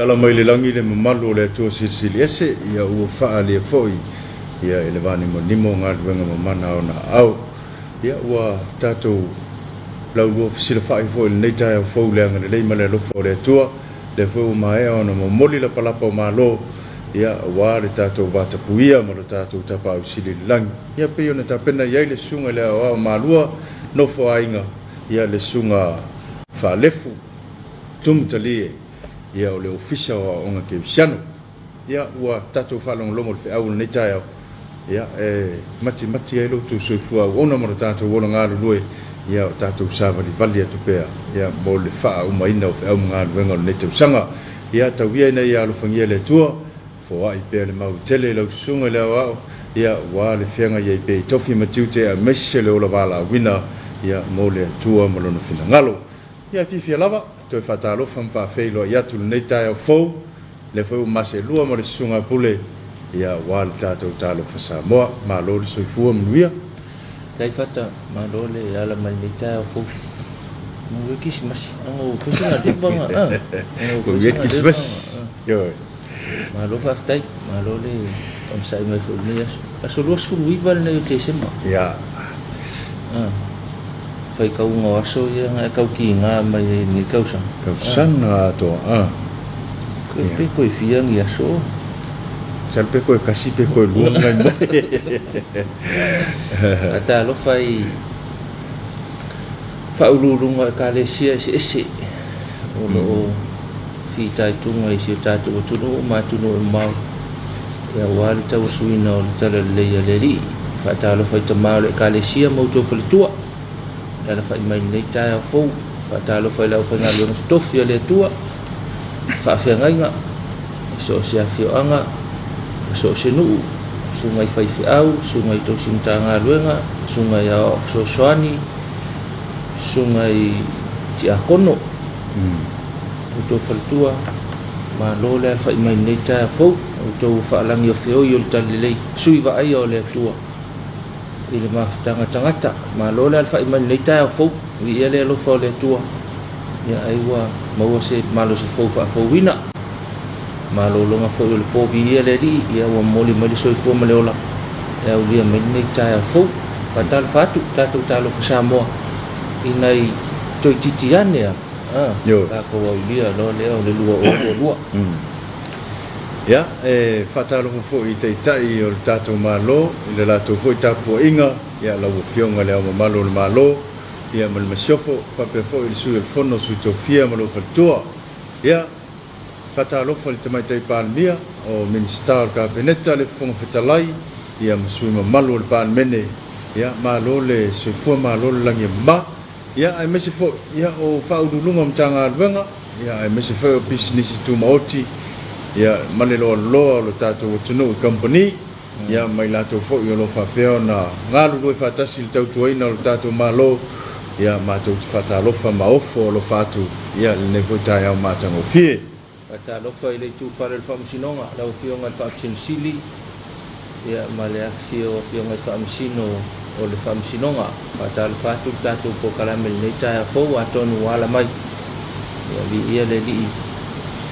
Tala mai le lagi le mamalu o le Atua Silisili Ese, ia ua faaalia foi ia i le vaanimonimo galuega mamana a ona aao. Ia ua tatou laulua fesilafai foi i lenei taeao fou i le agalelei ma le alofa o le Atua, lea foi ua maea ona momoli lapalapa o malo, ia aua le tatou vatapuia ma lo tatou Tapaau Sili i le lagi. Ia pei ona tapena i ai le Susuga i le Aoao Malua Nofoaiga, ia le Susuga Faalefu Tumutalie, ia o le Ofisa o Aoaoga Kerisiano. Ia ua tatou faalogologo i le feau o lenei taeao, ia e matimati ai lo outou soifua auauna ma lo tatou ola galulue, ia o tatou savalivali atu pea, ia mo le faaaumaina o feau ma galuega o lenei tausaga. Ia tau ia ina ia alofagia e le Atua, foai pea le maui tele i lau susuga i le aoao, ia aua le feagai ai pea i tofi ma tiute aemaise le ola valaauina, ia mo le Atua ma Lona finagalo. Ia e fiafia lava toe faatalofa ma faafeiloai atu i lenei taeao fou, lea foi ua maseelua ma le Susuga Pule, ia aua le tatou Talofa Samoa. Malo le soifua manuia. Tai fata, malo le ala mai lenei taeao fou. Manuia Kisimasi. Ango fai sina leva nga. Ango fai sina Kisimasi. Yo. Malo faafetai, malo le onosai mai foi i lenei aso. Aso 29 lenei o Tesema. Ia. Faitauga o aso ia na e tau kiga mai ai i lenei tausaga. Tausaga atoa. Koe pe koe fia ni aso. Masalo pe koe kasi pe koe lua ngai mai. Faatalofa i faauluuluga o Ekalesia eseese o lo o fitaituga i si o tatou atunuu ma atunuu e mamao aua le tauasuina o le Talalelei a le Alii. Faatalofa i tama o le Ekalesia ma outou faletua e alafai mai i lenei taeao fou. Faatalofa i le aufaigaluega totofi a le Atua, faafeagaiga i so o se afioaga, so o se nuu, susuga i faifeau, susuga i tausi Matagaluega, susuga i aoao fesoasoani, susuga i tiakono, outou faletua, malo le alafai mai i lenei taeao fou, outou ua faalagi o feoi o le talalelei, sui vaaia o le Atua i le mafutaga tagata. Malo le alafai mai i lenei taeao fou, viia le alofa o le Atua, ia ai ua maua se malosi fou faafouina. Malologa foi o le po viia le Alii, ia ua momoli mai le soifua ma le ola e aulia mai lenei taeao fou. Faatalofa atu tatou Talofa Samoa i nai toeitiiti ane a tatou aulia loa lea o le 2022. Ia, e faatalofa foi i Taitai o le tatou Malo i le latou foi tapuaiga, ia lau Afioga i Le Ao Mamalu o le Malo, ia ma le Masiofo, faapea foi le Sui o le Fono, Sui Tofia ma lou faletua. Ia, Faatalofa i le Tamaitai Palemia, o Minisita o le Kapeneta, le Fofoga Fetalai, ia ma sui usufono mamalu o le Palemene. Ia, malo le soifua, malo le lagi e mama. Ia, aemaise foi, ia, o Faauluuluga o Matagaluega, ia, aemaise foi o pisinisi tumaoti, ia, ma le loaloa o le tatou atunuu i kamupani, ia, ma i latou foi o lo o faapea ona galulue faatasi i le tautuaina o le tatou Malo, ia, matou te faatalofa ma ofo alofa atu, ia, i lenei foi taeao matagofie. Faatalofa i le itufale o le Faamasinoga, lau Afioga i le Faamasino Sili, ia, ma le afifio o Afioga i Faamasino o le Faamasinoga. Faatalofa atu i le tatou polokalame i lenei taeao fou, atonu ua ala mai, ia, viia le Alii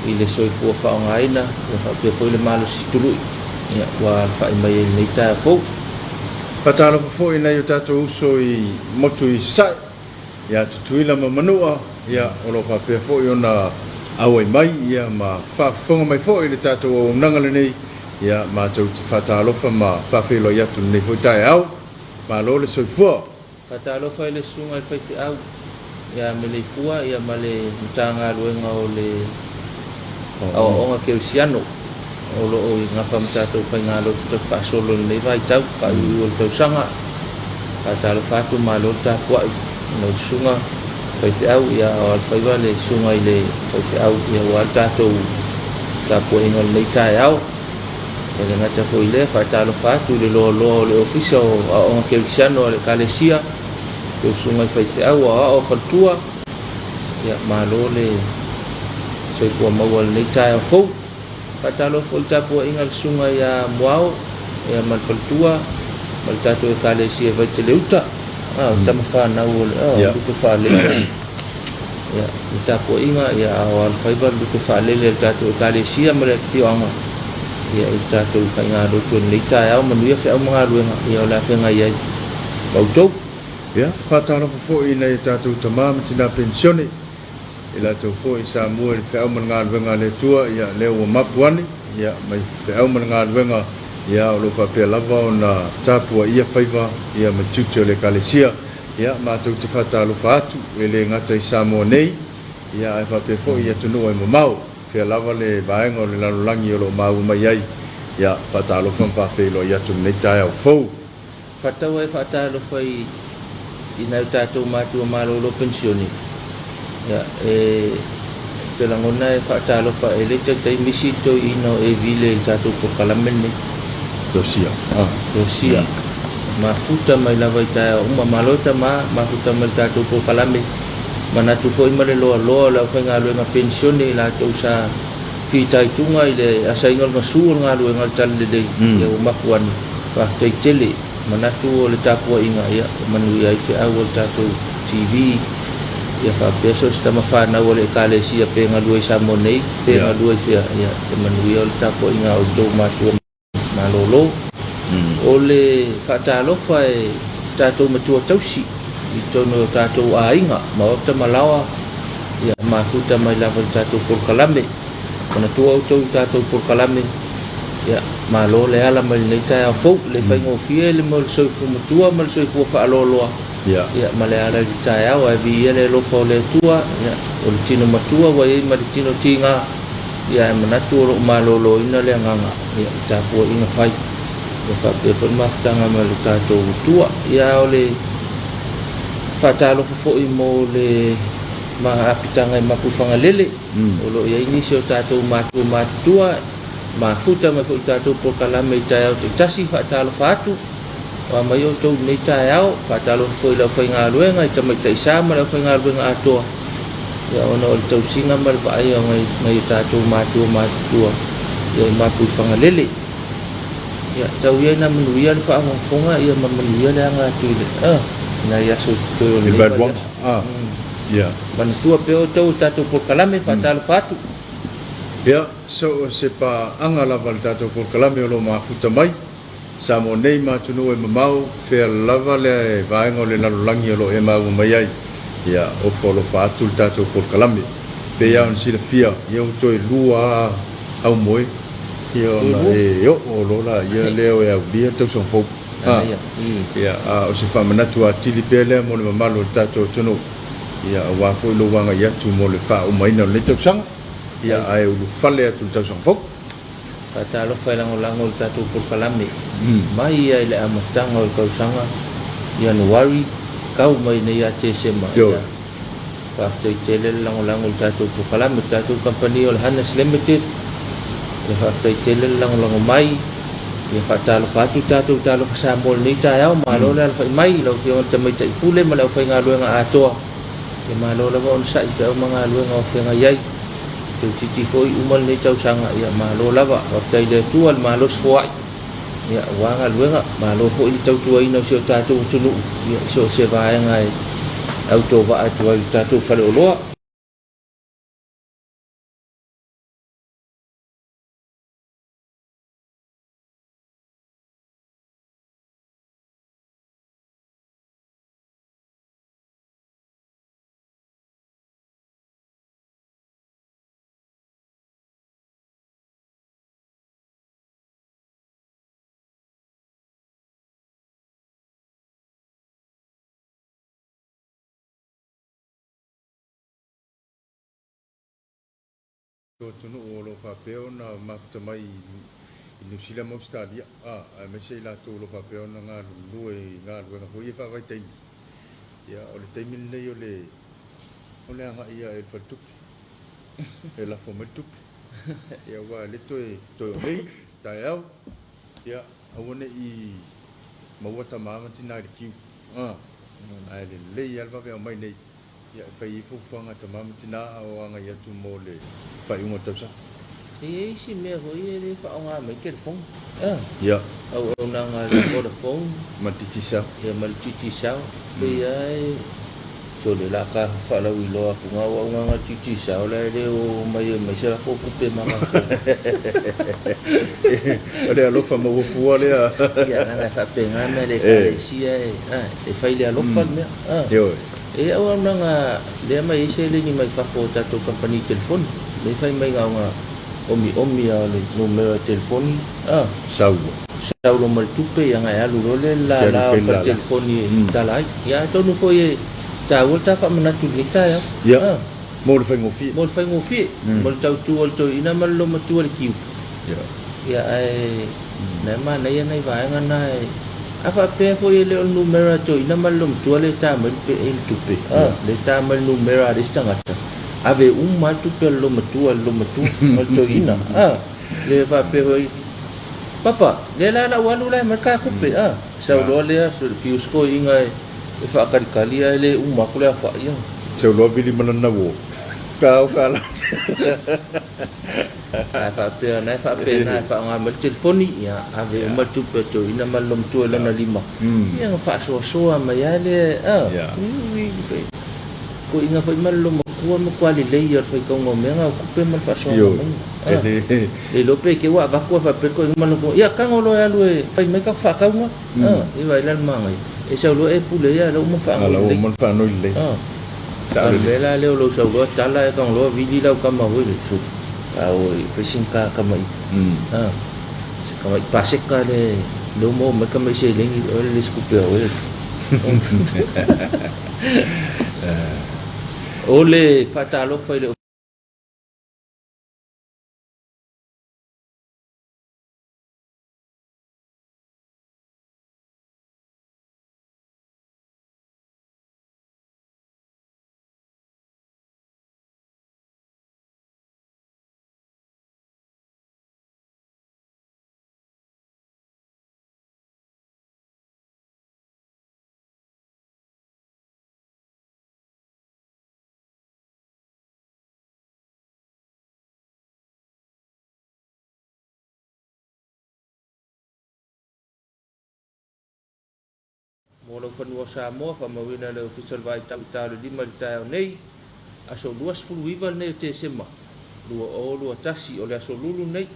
i le soifua faaaogaina, ia faapea foi le malosi tului, ia, ua alafai mai ai i lenei taeao fou. Faatalofa foi i nai o tatou uso i motu i Sasae, ia Tutuila ma Manua, ia, o lo o faapea foi ona auai mai, ia, ma faafofoga mai foi i le tatou auaunaga lenei, ia, matou te faatalofa ma faafeiloai atu i lenei foi taeao. Malo le soifua. Faatalofa i le Susuga i le Faifeau ia Meleifua ia ma le Matagaluega o le Aoaoga Kerisiano o lo o i gafa ma tatou faigalotu tafafaasolo i lenei vaitau faaiuiu o le tausaga. Faatalofa atu, malo le tapuai i lau Susuga Faifeau ia a o alofaiva le Susuga i le Faifeau ia aua le tatou tapuaiga o lenei taeao. E le gata foi i lea, faatalofa atu i le loaloa o le Ofisa o Aoaoga Kerisiano a le Ekalesia, tou susuga i faifeau, aoao o faletua, ia malo le soifua maua i lenei taeao fou. Faatalofa foi i le tapuaiga a le susuga ia Muao ia ma le faletua ma le tatou Ekalesia i Vaiteleuta, o tama fanau o le Lupe Faalele. Ia, le tapuaiga, ia, a o alofaiva le lupe faalele a le tatou Ekalesia ma le afioaga, ia, i le tatou faigalotu i lenei taeao, manuia feau ma galuega, ia, o le a feagai ai ma outou. Ia, faatalofa foi i nai o tatou tama ma tina penisione, i latou foi sa mua i le feau ma le galuega a le Atua, ia, lea ua mapu ane, ia, mai feau ma le galuega, ia, o lo o faapea lava ona tapuaia faiva, ia, ma tiute o le Ekalesia. Ia, matou te faatalofa atu, e le gata i Samoa nei, ia, ae faapea foi i atunuu e mamao, fea lava le vaega o le lalolagi o lo o maua mai ai. Ia, faatalofa ma faafeiloai atu i lenei taeao fou. Faataua e faatalofa i i nai o tatou matua malolo penisione, ia, e ou te lagona e faatalofa e le taitai misi le toeaina o Evile i le tatou polokalame lenei. Josia. Josia. Mafuta mai lava i taeao uma. Malo tama, mafuta mai le tatou polokalame. Manatu foi ma le loaloa o le aufaigaluega penisione i latou sa fitaituga i le asaina o le gasu o le galuega o le Talalelei, ia ua mapu ane. Faafetai tele. Manatu o le tapuaiga, ia, e manuia ai feau a le tatou TV, ia faapea so o se tama fanau a le Ekalesia pe galue i Samoa nei, pe galue i fea, ia, e manuia o le tapuaiga a outou matua malolo. O le faatalofa e tatou matua tausi i totonu o tatou aiga, maota ma laoa, ia mafuta mai lava i le tatou polokalame. Manatua outou i le tatou polokalame, ia malo le ala mai lenei taeao fou, le faigofie le mea o le soifua matua ma le soifua faaloaloa, ia ma le ala i le taeao, ae viia le alofa o le Atua, ia o le tino matua ua i ai ma le tino tiga, Ia ae manatu o lo o maloloina le agaga ia i tapuaiga fai ia faapea foi le mafutaga ma lo tatou Atua. Ia o le faatalofa foi mo le maapitaga i Mapuifagalele o lo o i ai nisi o tatou matua matutua mafuta mai foi i tatou polokalame i taeao taitasi faatalofa atu. Oa mai outou i lenei taeao, faatalofa foi i le aufaigaluega i tamaitai sa ma le aufaigaluega atoa, ia ona o le tausiga ma le vaaia o nai o tatou matua matutua ia i Mapuifagalele. Ia tau ia ina manuia le faafogafoga ia ma manuia le aga atu i le nai aso totoe o lenei vaiaso. Manatua pea outou o tatou polokalame, faatalofa atu. Ia, so o se paaga lava a le tatou polokalame o lo o mafuta mai. Samoa nei ma atunuu e mamao, fea lava le vaega o le lalolagi o lo o e maua mai ai, ia ofo alofa atu le tatou polokalame. Pei lava ona silafia, ia ua toe lua lava aumoe, ia ona e oo loa laia lea e aulia le tausaga fou. A, ia, a o se faamanatu atili pea lea mo le mamalu o le tatou atunuu, ia aua foi lou agai atu mo le faaaumaina o lenei tausaga, ia ae ulufale atu i le tausaga fou. Faatalofa e lagolago i le tatou polokalame mai ia i le amataga o le tausaga Ianuari tau mai nei ia Tesema. Ia faafetai tele le lagolago i le tatou polokalame, le tatou kamupani o le Hannes Limited. Ia faafetai tele le lagolago mai. Ia faatalofa atu le tatou Talofa Samoa i lenei taeao. Malo le alafai mai i lau Afioga i le Tamaitai Pule ma le aufaigaluega atoa. Ia malo lava onosai i feau ma galuega o feagai ai. Toeitiiti foi uma lenei tausaga, ia malo lava. Faafetai i le Atua le malosi foai, ia aua galuega. Malo foi le tautuaina o si o tatou atunuu, ia i so o se vaega e autovaa atu ai i le tatou faleoloa. Atunuu o lo o faapea ona mafuta mai i Niu Sila ma Ausetalia, aemaise i latou o lo o faapea ona galulue i galuega foi ia faavaitaimi. Ia, o le taimi lenei o le o le agai ae i le faletupe e lafo mai le tupe. Ia, aua e le toe toe o nei, taeao, ia, aua ne i maua tama ma tina i le kiu, ae lelei lava le vave aumai nei. Ia, e fai ai fuafuaga a tama ma tina a o agai atu mo le faaiuga o le tausaga. E i ai isi mea foi e le faaaoga mai telefoni. Ia. Auaunaga a le Vodafone. Ma le Digicel. Ia, ma le Digicel. Pei lava e Sole la ka faalauiloa atu na auaunaga a le Digicel la e le o mai e mai se latou tupe ma latou. O le alofa maua fua lea. Ia leaga e faapena mea le ekalesia e, e fai le alofa le mea. Ioe. E auaunaga lea mai ai seleni mai fafo o tatou kamupani telefoni. Lea fai mai na ona omiomi lava o le numera telefoni. Sau. Sau loa ma le tupe ia ona e alu loa lea i le lala o le fale telefoni e tala ai. Ia atonu foi e taua le ta faamanatu i lenei taeao. Ia, mo le faigofie. Mo le faigofie, mo le tautu a le toeaina ma le lomatua i le kiu. Ia ae na e manaia nai vaega na e a faapea foi e le o le numera a le toeaina ma le lomatua lea e ta mai le tupe, lea e ta mai le numera a le isi tagata, ave uma lava le tupe a le lomatua i le lomatua ma le toeaina. Le faapea foi, Papa, lea la lau alu la e aumai ka tupe, a. Sau loa lea, fiu si toeaina e faatalikali ae le uma atu le aofai, a. Sau loa vili ma lana uo, ka o ka la. Ae faapea, na e faapena e faaaoga mai le telefoni, ia ave uma le tupe a le toeaina ma le lomatua i lona lima, ia ona faasoasoa mai lava lea, a. Toeaina foi ma le lomatua e matua lelei lava i le faitauga o mea na o tupe ma le faasoaga mai. Le iloa pe te ua avatu ae faapea le toeaina ma lona ia tago loa e alu e fai mai taku faatauga. Ia vaai la le manaia. E sau loa e pule ia la ua uma ona faanoi lelei. A o le mea la lea o lou sau loa tala ae tago loa vili lau tama foi le su. A oi fai sina ta tama'i. Se tama'i paseka le lea ua maua mai tama'i seleni oe le isi tupe a oe. O le faatalofa i le Mo lau fanua o Samoa, faamauina le Ofisa o le Vaai Tau i ta o le 5 i le taeao nei, aso 29 lenei o Tesema 2021, o le aso Lulu lenei.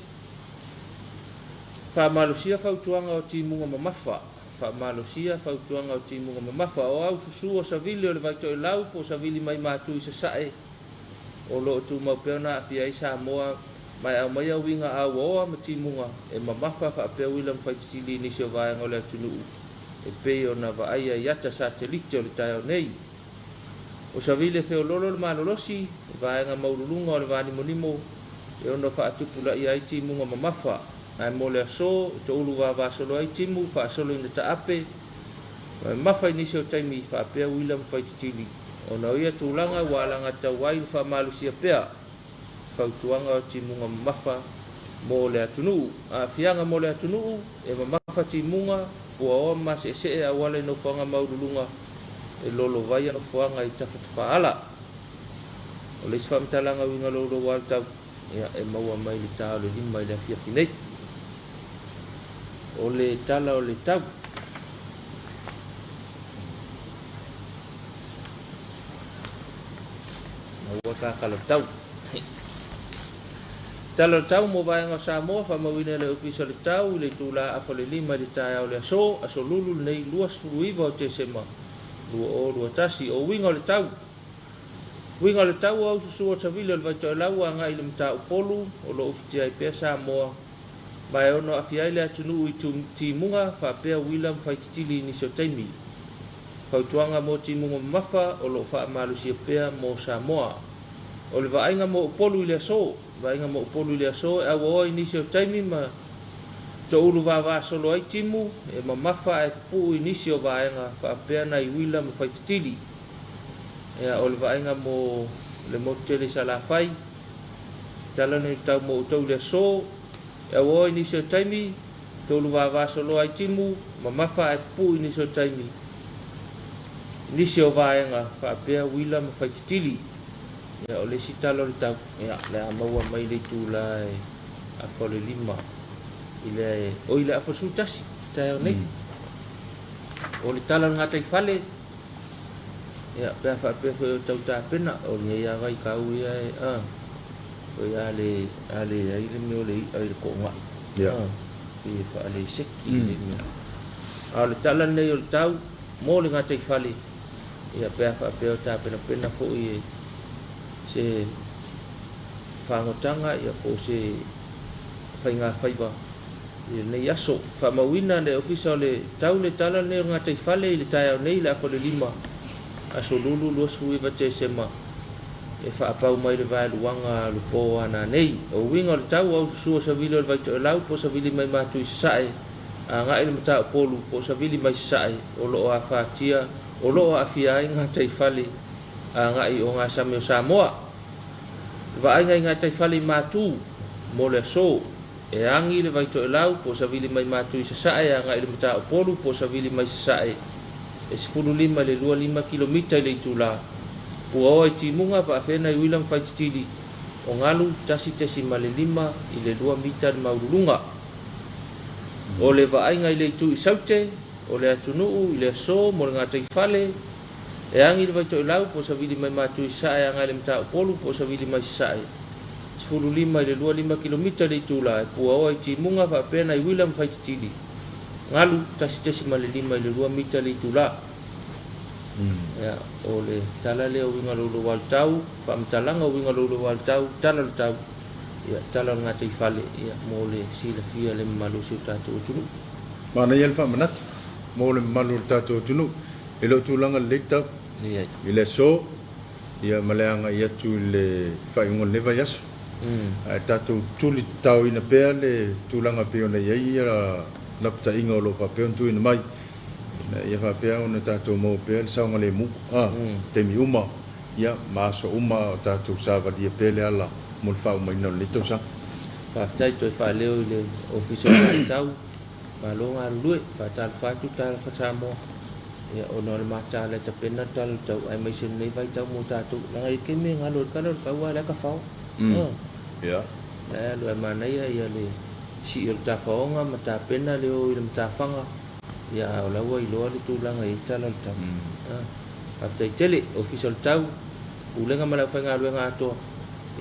Faamalosia fautuaga o timuga mamafa. Faamalosia fautuaga o timuga mamafa. O au susu o Savili o le Vaitoelau po o Savili mai Matu i Sasae, O lo o tumau pea ona aafia ai Samoa ma e aumaia uiga auaoa ma timuga e mamafa faapea uila ma faititili i nisi o vaega o le atunuu e pei ona vaaia i ata satelite o le taeao nei. O Savili e feoloolo le malolosi, vaega maululuga o le vanimonimo e ono faatupulaia ai timuga mamafa, ae mo le aso e toulu vavasolo ai timu faasolo ina taape ma e mamafa i nisi o taimi faapea uila ma faititili. Ona o ia tulaga ua alagatau ai le faamalosia pea fautuaga o timuga mamafa mo le atunuu. Aafiaga mo le atunuu, e mamafa timuga, puaoa ma maseesee auala i nofoaga maululuga e lolovaia nofoaga i tafatafaala. O le isi faamatalaga uiga louloua le tau, ia, e maua mai le ta o le 5 i le afiafi nei. O le tala o le tau. Maua ta tala tau. Tala o le tau mo vaega o Samoa, faamauina e le Ofisa o le Tau i le itula afa o le 5 i le taeao o le aso, aso Lulu lenei 29 o Tesema 2021. O uiga o le tau. Uiga o le tau o aususu o Savili o le Vaitoelau agai i le Mataupolu o lo o ufitia ai pea Samoa ma e ono aafia ai le atunuu i timuga faapea uila ma faititili i nisi o taimi. Fautuaga mo timuga mamafa o lo o faamalosia pea mo Samoa. O le vaaiga mo Upolu i le aso. Vaaiga mo Upolu i le aso e auaoa i nisi o taimi ma toulu vavasolo ai timu e mamafa ae pupuu i nisi o vaega faapea nai uila ma faititili. Ia, o le vaaiga mo le motu tele i Salafai. Tala nei tau mo outou i le aso. E auaoa i nisi o taimi, toulu vavasolo ai timu, mamafa ae pupuu i nisi o taimi. I nisi o vaega faapea uila ma faititili. Ia, o le isi tala o le tau, ia, le a maua mai le itula e afa o le 5 i le, oi, le afa o le 11 taeao nei. O le tala o le gataifale. Ia, pe a faapea foi o tau tapena, o lenei lava vaitau ia e, a, foi a le, a leai le mea o le i'a i le toonai, a, pei e faaleseki lenei mea. A o le tala lenei o le tau mo le gataifale, ia, pe a faapea o tapenapena foi e se fagotaga, ia, po o se faigafaiva i lenei aso. Faamauina le Ofisa o le Tau le tala lenei o le gataifale i le taeao nei i le afa o le 5, aso Lulu 29 Tesema, e faapau mai le vaeluaga o le po a nanei. O uiga o le tau, aususua savili o le Vaitoelau po o savili mai Matu i Sasae, agai i le Mataupolu po o savili mai Sasae, o lo o afatia, o lo o aafia ai gataifale agai i ogasami o Samoa. Le vaaiga i gataifale i Matu mo le aso. E agi le Vaitoelau po o savili mai Matu i Sasae agai i le Mataupolu po o savili mai Sasae e 15 i le 25 kilomita i le itula. Puaoa i Timuga, Vaafena i Uila ma Faititili, o galu 1.5 i le 2 mita le maululuga. O le vaaiga i le itu i Saute o le atunuu i le aso mo le gataifale, e agi le Vaitoelau po o savili mai Matu i Sasae agai i le Mataupolu po o savili mai Sasae 15 i le 25 kilomita le itula e puaoa i Timuga faapea nai uila ma Faititili, galu 1.5 i le 2 mita le itula. Ia, o le tala lea o uiga louloua o le tau, faamatalaga o uiga louloua o le tau, tala o le tau, ia, tala o le gataifale, ia, mo le silafia e le mamalu o si o tatou atunuu. Manaia le faamanatu mo le mamalu o le tatou atunuu. E le o tulaga lelei le tau i le aso. Ia ma le agai atu i le faaiuga o lenei vaiaso. Ae tatou tuli tataoina pea le tulaga e pei ona i ai ia lapataiga o lo o faapea ona tuuina mai, ina ia faapea ona tatou maua pea le saogalemu i taimi uma ia ma aso uma a o tatou savalia pea le ala mo le faaumaina o lenei tausaga. Faafetai toe faaleo i le Ofisa o le Vaitau. Malo galulue, faatalofa atu Talofa Samoa. Ia ona o le mataala e tapena le tala o le tau aemaise lenei vaitau mo tatou. Leaga e keme galo i le tala o le tau a o le a tafao. Ia. La e alu ae manaia ia le sii o le tafaoga ma tapena le o i le matafaga. Ia a o la ua iloa le tulaga e i ai le tala o le tau. Faafetai tele Ofisa o le Tau, Pulega ma le aufaigaluega atoa,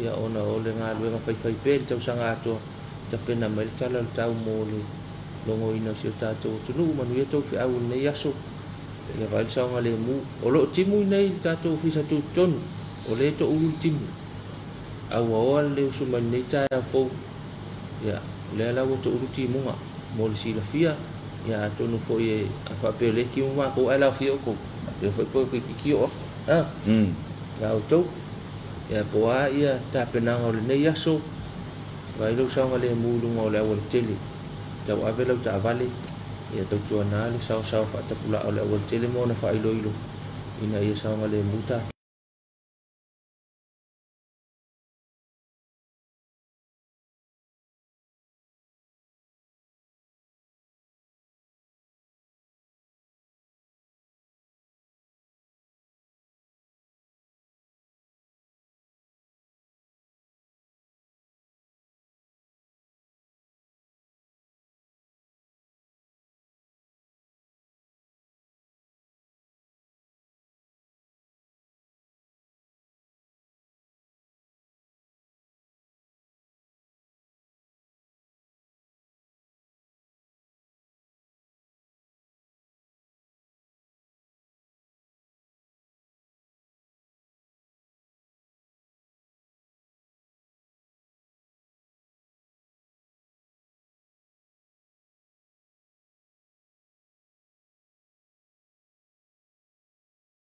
ia ona o le galuega faifaipea i le tausaga atoa. Tapena mai le tala o le tau mo le logoina o si o tatou atunuu. Manuia tou feau i lenei aso. Ia vaai le saogalemu. O lo o timu i inei i le tatou ofisa tutotonu. O lea e toulu le timu. A ua oa le usu mai lenei taeao fou. Ia, o lea la ua toulu timuga. Mo le silafia, ia atonu foi e, a faapea o lea e timu matou ae laofia outou. Faapea foi pe toeitiiti oo atu. A? Ia outou. Ia po o a ia tapenaga o lenei aso. Vaai lou saogalemu i luga o le aualatele, tauave lau taavale, ia tautuana le saosaoa faatapulaa o le aualatele ma ona faailoilo ina ia saogalemu tatou.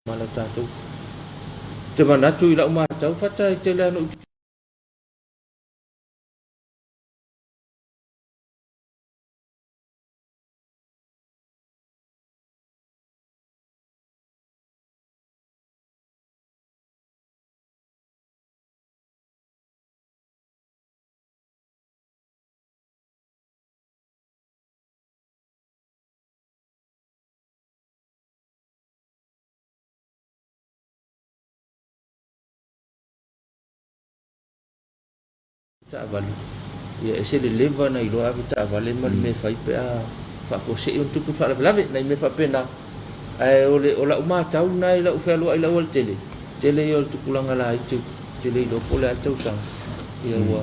Ma lau tatou. Ou te manatu i lau matau fata e tele lava ona ou taavale, ia ese le leva ona iloa ave taavale ma le mea e fai pe a faafuasei ona tupu le faalavelave, nai mea faapena. Ae o le o lau matau lena i lau fealuai i le aualatele, tele ia o le tupulaga laiti ou te le iloa po o le a le tausaga, ia ua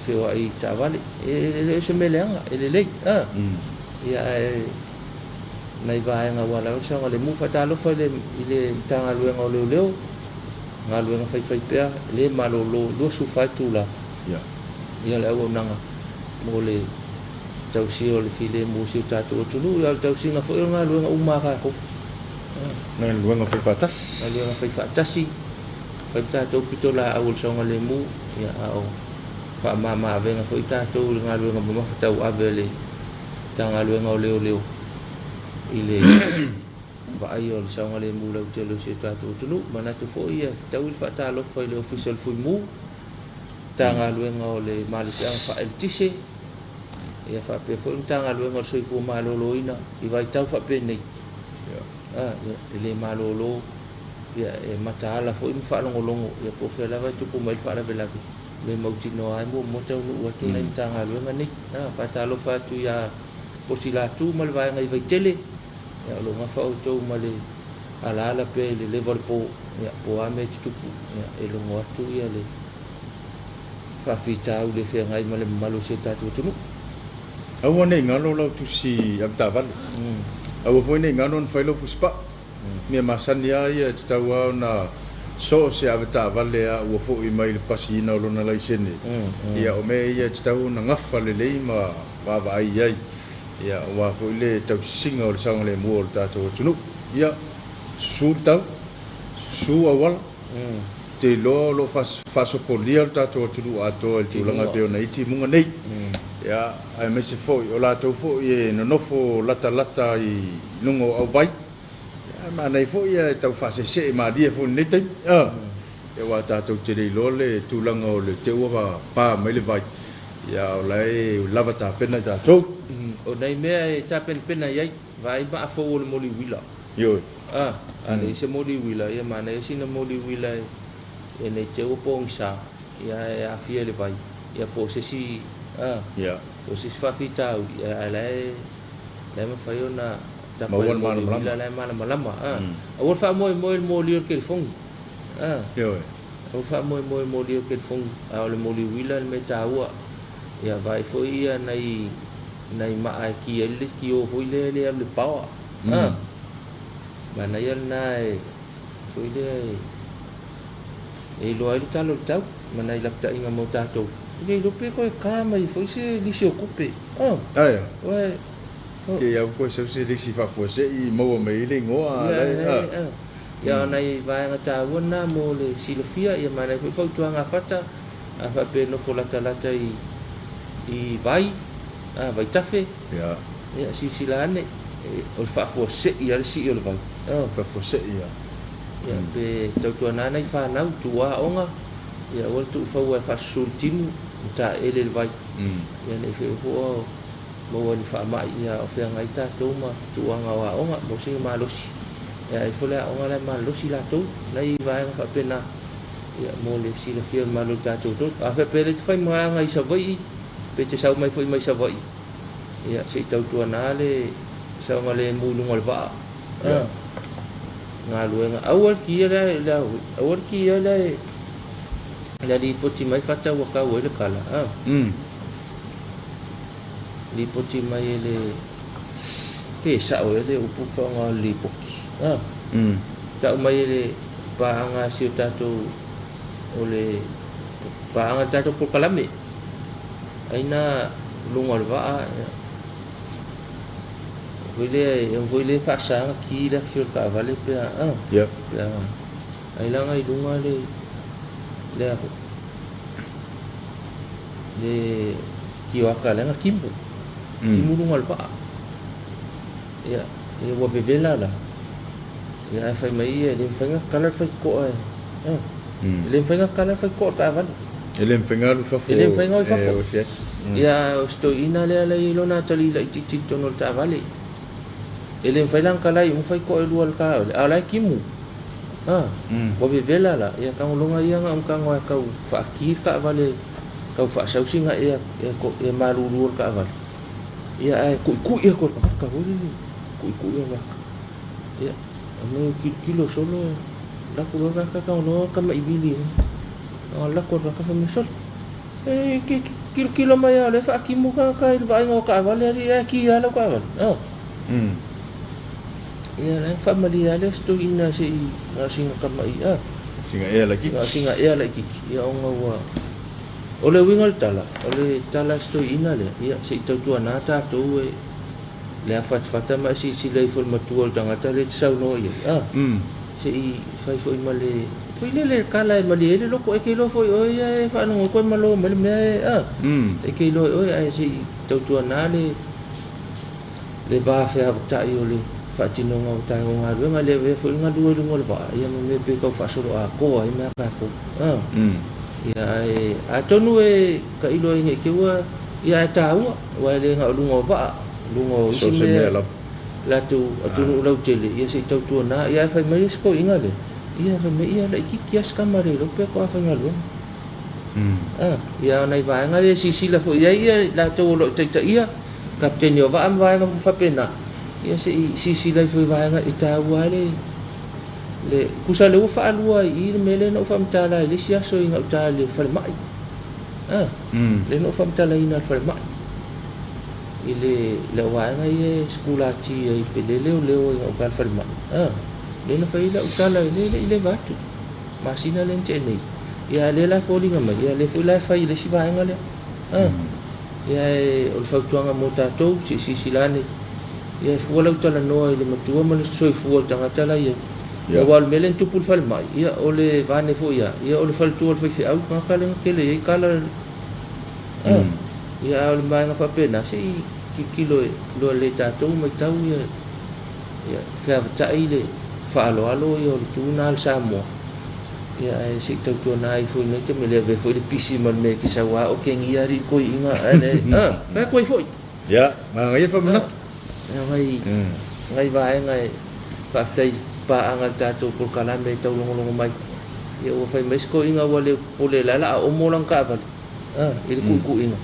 feoai i taavale. E le o se mea leaga, e lelei, a. Ia ae nai vaega ua lava le saogalemu. Faatalofa i le i le Matagaluega o Leoleo, galuega faifaipea, e le malolo, 24 itula. Ia le auaunaga mo le tausia o le filemu o si o tatou atunuu, a o le tausiga foi o le galuega uma a tatou. Galuega faifaatasi. Galuega faifaatasi, fai le tatou pitolaau o le saogalemu, ia, a o faamama avega foi tatou i le galuega mamafa tauave a le Matagaluega o Leoleo i le vaaia o le saogalemu lautele o si o tatou atunuu. Manatu foi e fetaui le faatalofa i le Ofisa o le Fuimu, Matagaluega o le Malosiaga Faaeletise, ia faapea foi le Matagaluega o le Soifua Maloloina i vaitau faapenei. A, ia, e le malolo, ia, e mataala foi ma faalogologo, ia po o fea lava e tupu mai le faalavelave, le mautinoa ai muamua taunuu atu nai Matagaluega nei. A, faatalofa atu ia Posi Latu ma le vaega i Vaitele, ia, o lo o gafa outou ma le alaala pea i le leva o le po, ia, po o a mea e tutupu, ia, e logo atu ia le faafitauli e feagai ma le mamalu o si o tatou atunuu. Aua ne i galo lau tusi avetaavale. Aua foi ne i galo ona fai lau fusipaa. Mea masani lava ia e tatau lava ona so o se avetaavale lava ua foi mai i le pasiina o lona laisene. Ia o mea ia e tatau ona gafa lelei ma vaavaai i ai, ia aua foi le tausisiga o le saogalemu o le tatou atunuu. Ia, susu le tau, susu auala. Ou te iloa o lo o faasopolia lo tatou atunuu atoa i le tulaga e pei ona i ai timuga nei. Ia, aemaise foi o latou foi e nonofo latalata i luga o auvai. Ia, e manaia foi ae tau faaseesee malie foi i lenei taimi. Ia, aua tatou te le iloa le tulaga o le te ua pa mai le vai, ia, a o la e lava tapena i tatou. O nai mea e tapenapena i ai, vaai maa fou o le moli uila. Ioe. A, a leai se moli uila, ia manaia sina moli uila e nei te ua pogisa, ia e aafia i le vai, ia po o se isi, a, po o se isi faafitauli, ia ae la e, la e mafai ona tapa i Maua le le moli malamalama. uila la e malamalama, a. Aua le faamoemoe i le moli o le telefoni, a. Ioe. Aua le faamoemoe i le moli o le telefoni, a o le moli uila le mea taua. Ia vaai foi ia nai, nai maa e ki ai le leitio foi lea e le alu i le power. A, manaia lena e foi lea e e iloa ai le tala o le tau ma nai lapataiga mo tatou. E le iloa pe toe ka mai foi se lisi o tupe. A, Aia. Oe, o. Ke au koe sau se lisi faafuasei i maua mai ai le igoa a Ia, la e, a. a. Ia, o nai vaega taua na mo le silafia, ia manaia foi fautuaga a Fata, a faapea e nofo latalata i i vai, a, vaitafe. Ia. Ia, silasila ane, o le faafuasei lava le sii o le vai. Faafuasei lava. Ia, pe tautuana nai fanau, tuua aoga, ia aua le tuufaua e faasusu le timu ma taeele i le vai. Ia, ne i fai foi maua i ni faamai, ia a o feagai tatou ma tulaga o aoga, maua sina malosi. Ia, ai foi le aoga la e malolosi latou, nai vaega faapena, ia, mo le silafia e le mamalu o le tatou atunuu. A faapea e le te faimalaga i Savaii, pe te sau mai foi mai Savaii, Ia, se i tautuana le saogalemu i luga o le vaa. Ia. Galuega. Aua le kia le, le, aua le kia le, le lipoti mai fata ua tau ai le kala. Ah. Lipoti mai e le, pe sao ea le upu faaaoga o le lipoti. Ah. Tau mai e le paaga a si o tatou, o le paaga a le tatou polokalame. Ai na luga o le vaa, foi lea, e foi lea faasa ona ki le afi o le taavale pe a, a, pe a, ai laga i luga le, le a foi, le kioaka lea na timu, timu luga o le vaa. Ia, ia ua vevela la, ia ae fai mai ia, e le mafai ona tatala le faitotoa e, a, e le mafai ona tatala le faitotoa o le taavale. E le mafai ona alu i fafo. E le mafai ona o i fafo. E osi ai. Ia, o si toeaina lea la e i ai lona atalii laitiiti i totonu o le taavale. E le mafai la ona talai uma faitotoa e lua o le taavale, a o la e timu. A, ua vevela la, ia tagologa ia na ona tago lava e tau faaki le taavale, tau faasau sina ea e malulu o le taavale. Ia ae tuitui atu e le tagata foi lele, tuitui e le tagata. Ia, ame kilokilo solo lako loa kaka ka loa ka mai vili. A lako loa ka mai solo. E ke kilokilo mai a le faatimu ka ka i le vaaiga o taavale alii ae ki lava lau taavale. Oh. Ia la faamalie lava lea se toeaina se i na o sina tamai a. Sina ea laitiiti. Na o sina ea laitiiti. Ia ona ua O le uiga o le tala, o le tala a si toeaina lea, ia se i tautuana tatou e le afatafata ma e silasila ifo i le matua o le tagata lea e te saunoa i ai, a, se i fai foi ma le, foi lele kala e malie ai le loko, e te iloa foi oe ia e faalogo atu ai malo mai le mea e, a, e te iloa e oe, ae se i tautuana le, le va feavatai o le faatinoga o tatou galuega, le avea foi le galue i luga o le vaa, ia ma mea pei tau faasoloatoa ai mea a tatou. A, ia ae atonu e tailo ai ne i te ua, ia ae taua, aua e le na o luga o vaa, luga o isi mea latou atunuu lautele, ia se i tautuana, ia ae fai mai le isi toeaina lea, ia fai mai, ia laitiiti lava si tama le iloa pe faatoa faigaluega. A, ia o nai vaega ia e silasila foi i ai ia latou o lo o taitaia, Kapeteni o vaa ma vaega uma faapena, ia se i silasila ifo i vaega e taua ai le, le, tusa o lea ua faalua i i le mea lea na ou faamatala ai i le isi aso i gauta i le falemai. A, lea na ou faamatalaina i le falemai i le, le vaega ia e sikulati ai pe le leoleo ai gauta i le falemai. A, lea na fai ai lau tala e le i leva atu, masina lea na tea nei. Ia a o lea la e foliga mai, ia o lea foi la e fai i le isi vaega lea. A. Ia e, o le fautuaga mo tatou, se i silasila ane, ia e fua lau talanoa i le matua ma le soifua o le tagata la i ai. Ia. Aua o le mea lea na tupu i le falemai, ia o le vane foi lava, ia o le faletua o le faifeau le tagata lea na tele i ai tala, a, ia a o le vaega faapena, se i tilotilo e iloa lelei e tatou matau ia, ia feavatai le faaaloalo ia o le tu lena a le Samoa. Ia ae se i tautuana ifo i nei taimi le avea foi le pisi ma le mea e te sau a otegia alii toeaiina ae le a fai atu ai foi. Ia, manaia faamanatu. Ia nai nai vaega e faafetai paaga i le tatou polokalame e taulogologo mai. Ia ua fai mai si toeaina ua le popole la la a omo lana taavale a i le tuituiga.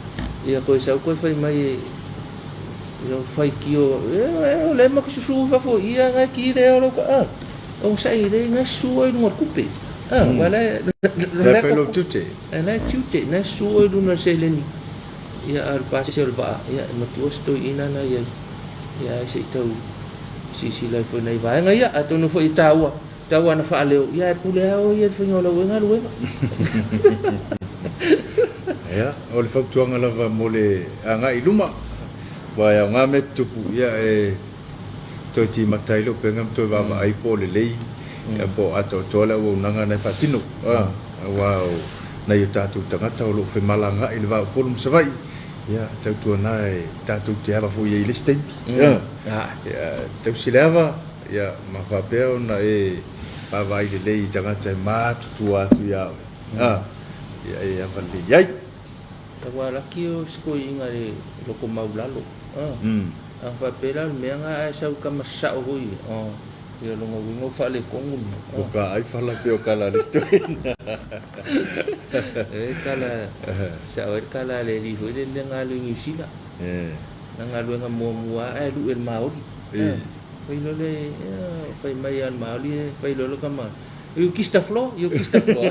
Ia toe sau toe fai mai e ia faitio e o lea ma te susu i fafo ia nai ki lea o lau a. O sa i le ngai susu oe i luga o le tupe. A, aua la e, La e fai lou tiute. La e tiute, na e susu oe i luga o le seleni. Ia, a o le pasese o le vaa, ia, e matua se toeaina na i ai. Ia, ae se i tau silasila ifo i nai vaega ia, atonu foi e taua, taua ana faaleo, ia, ae pule lava oe ia i le faiga o lau galuega. Ia, o le fautuaga lava mo le agai i luma, aua e aoga mea tutupu, ia e toe timata ai le upega ma toe vaavaai po o lelei po o atoatoa le auaunaga na e faatino. Aua o nai o tatou tagata o lo o femalagaai i le va o Upolu ma Savaii, ia, tautuana e tatou te ava foi i ai i le isi taimi. Ia, tausi le ava, ia, ma faapea ona e vaavaai lelei i tagata e matutua atu ia oe, ia e ava lelei ai. Aua laki o si toeaina i le loko maulalo. A faapea la o le mea na ae sau tama sao foi ia, ia lona uiga ua faaletonu le mea. O ka ai fala pei o kala a le isi toeaina. E kala, sao ai le kala a le alii foi lele na alu i Niu Sila. Na galuega muamua ae luʻe i le maoli. Fai loa le, fai mai lava le maoli, fai loa le tama, You kiss the floor, you kiss the floor.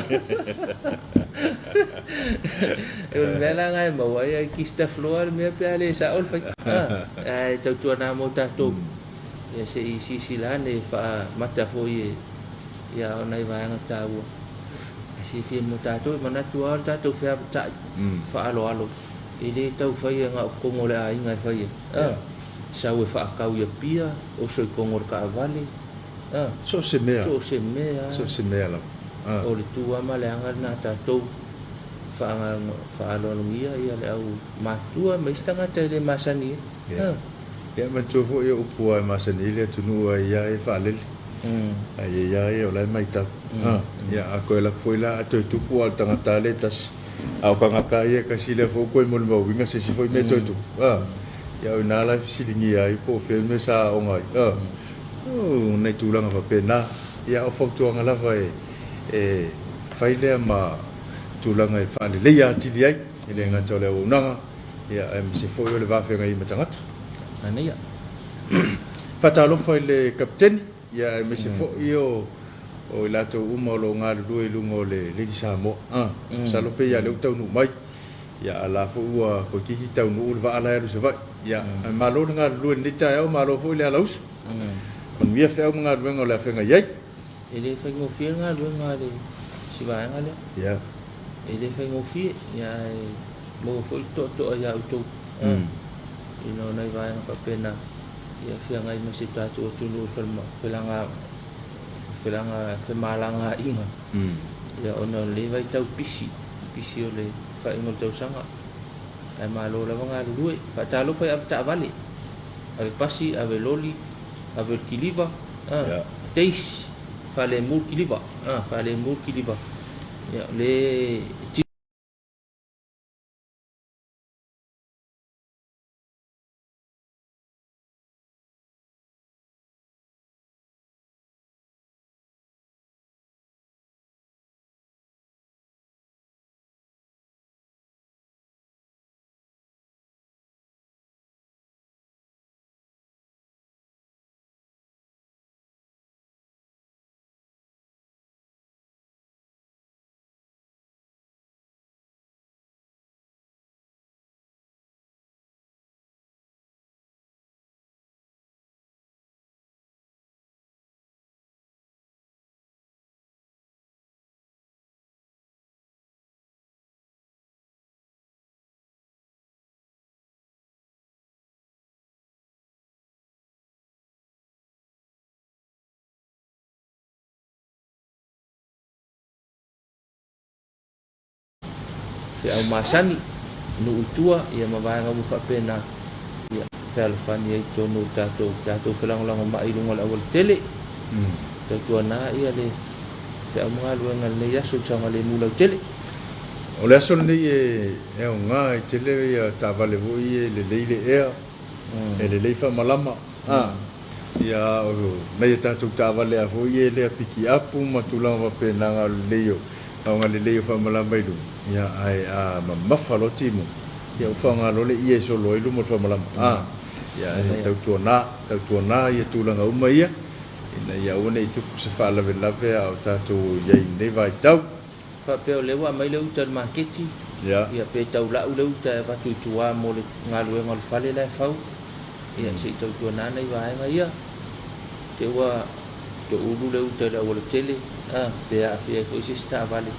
O le mea la na e maua ai, I kiss the floor le mea pe a le sao le fai. Ae tautuana mo tatou. Ia se i silasila ane faamata foi e ia o nai vaega taua. E silafia mo tatou, e manatu lava o le tatou feavatai faaaloalo e le tau faia na o totonu o le aiga e fai ai. Sau e faatau i Apia, oso i totonu o le taavale. A. So o se mea. So o se mea. So o se mea lava. A. O le tu lava ma le aga lena a tatou faaaloalogia ia le au matutua ma isi tagata e le masani ai. A. Ia manatua foi o upu lava e masani ai le atunuu a ia e faalele. A ia ia ia o la e matau. A. Ia a toe alu atu foi la a toe tupu a o le tagata lava lea e tasi. A o tagata lava ia e tasi lea foi ua toe molimauina se isi foi mea e toe tupu. A. Ia o i ina la e fesiligia ai po o fea le mea sa aoga ai. A. O nai tulaga faapena, ia o fautuaga lava e fai lea ma tulaga e faaleleia atili ai, e le gata o le auaunaga, ia aemaise foi o le va feagai ai ma tagata. Manaia. Faatalofa i le Kapeteni. ia aemaise foi o i latou uma o lo o galulue i luga o le Lady Samoa. Masalo pei lava o lea ua taunuu mai, ia a o la foi ua toeitiiti taunuu le vaa la e alu i Savaii. Ia, ae malo le galulue i lenei taeao, malo foi le alausu. Manuia feau ma galuega o le a feagai ai. E le faigofie le galuega a le si vaega lea. Ia. E le faigofie, ia ae maua foi le toatoa ia outou. Ina o nai vaega faapena, ia feagai ma si o tatou atunuu i felaga felaga femalagaaiga. Ia ona o lenei vaitau pisi, pisi o le faaiuga o le tausaga. Ae malo lava galulue. Faatalofa i avetaavale, ave pasi, ave loli, ave o le kiliva, days, faalemu le kiliva, faalemu le kiliva. Ia o le Feau masani, nuu i tua, ia ma vaega uma faapena, ia fealofani ai i totonu o tatou, tatou felagolagomai i luga o le aualatele. Tautuana ia le feau ma galuega i lenei aso i le saogalemu lautele. O le aso lenei e aoga ai tele ia taavale foi ia e lelei le ea, e lelei faamalama, a, ia o nai a tatou taavale a foi ia e lea pikiapu ma tulaga faapena na o le lelei o aoga lelei o faamalama i luga, ia ae a mamafa loa timuga, ia ua faaaoga loa le ie e solo ai luma o le faamalama, a, ia ae tautuana, tautuana ia tulaga uma ia, ina ia aua ne i tupu se faalavelave a o tatou i ai i lenei vaitau. Faapea o lea ua aumai le uta i le maketi, ia pe tau lau le uta e avatu i tua mo le galuega o le fale la e fau, ia se i tautuana nai vaega ia. Te ua toulu le uta i le aualatele, a, pe aafia ai foi se isi taavale,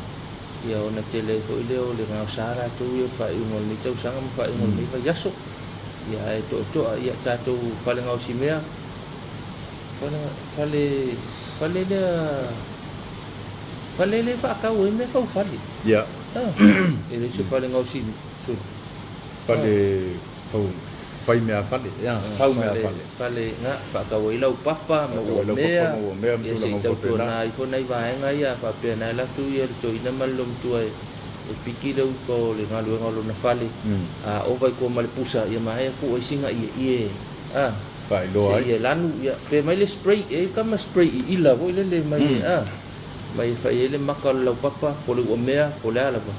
ia ona tele ai foi lea o le gaosa latou ia o le faaiuga o lenei tausaga ma faaiuga o lenei vaiaso. Ia ae toatoa, ia tatou fale gaosimea, fale, fale, fale lea. Fale lea e faatau ai mea faufale. Ia. E le o se fale gaosi sulu. Fale fau fai mea fale. Ia, fau mea fale. Fale na faatau ai laupapa ma uamea. Ia se i tautuana ifo nai vaega ia faapea na alu atu ia le toeaina ma le loomatua e piki le uta o le galuega o lona fale. A ova i tua ma le pusa ia maea tuu ai sina ieie a. Faailoa ai. Se ia lanu, ia, pe mai le spray, e ka ma spray i ila foi lele mai mm. a, mai e fai ai le maka o le laupapa, po o le uamea, po o le a lava,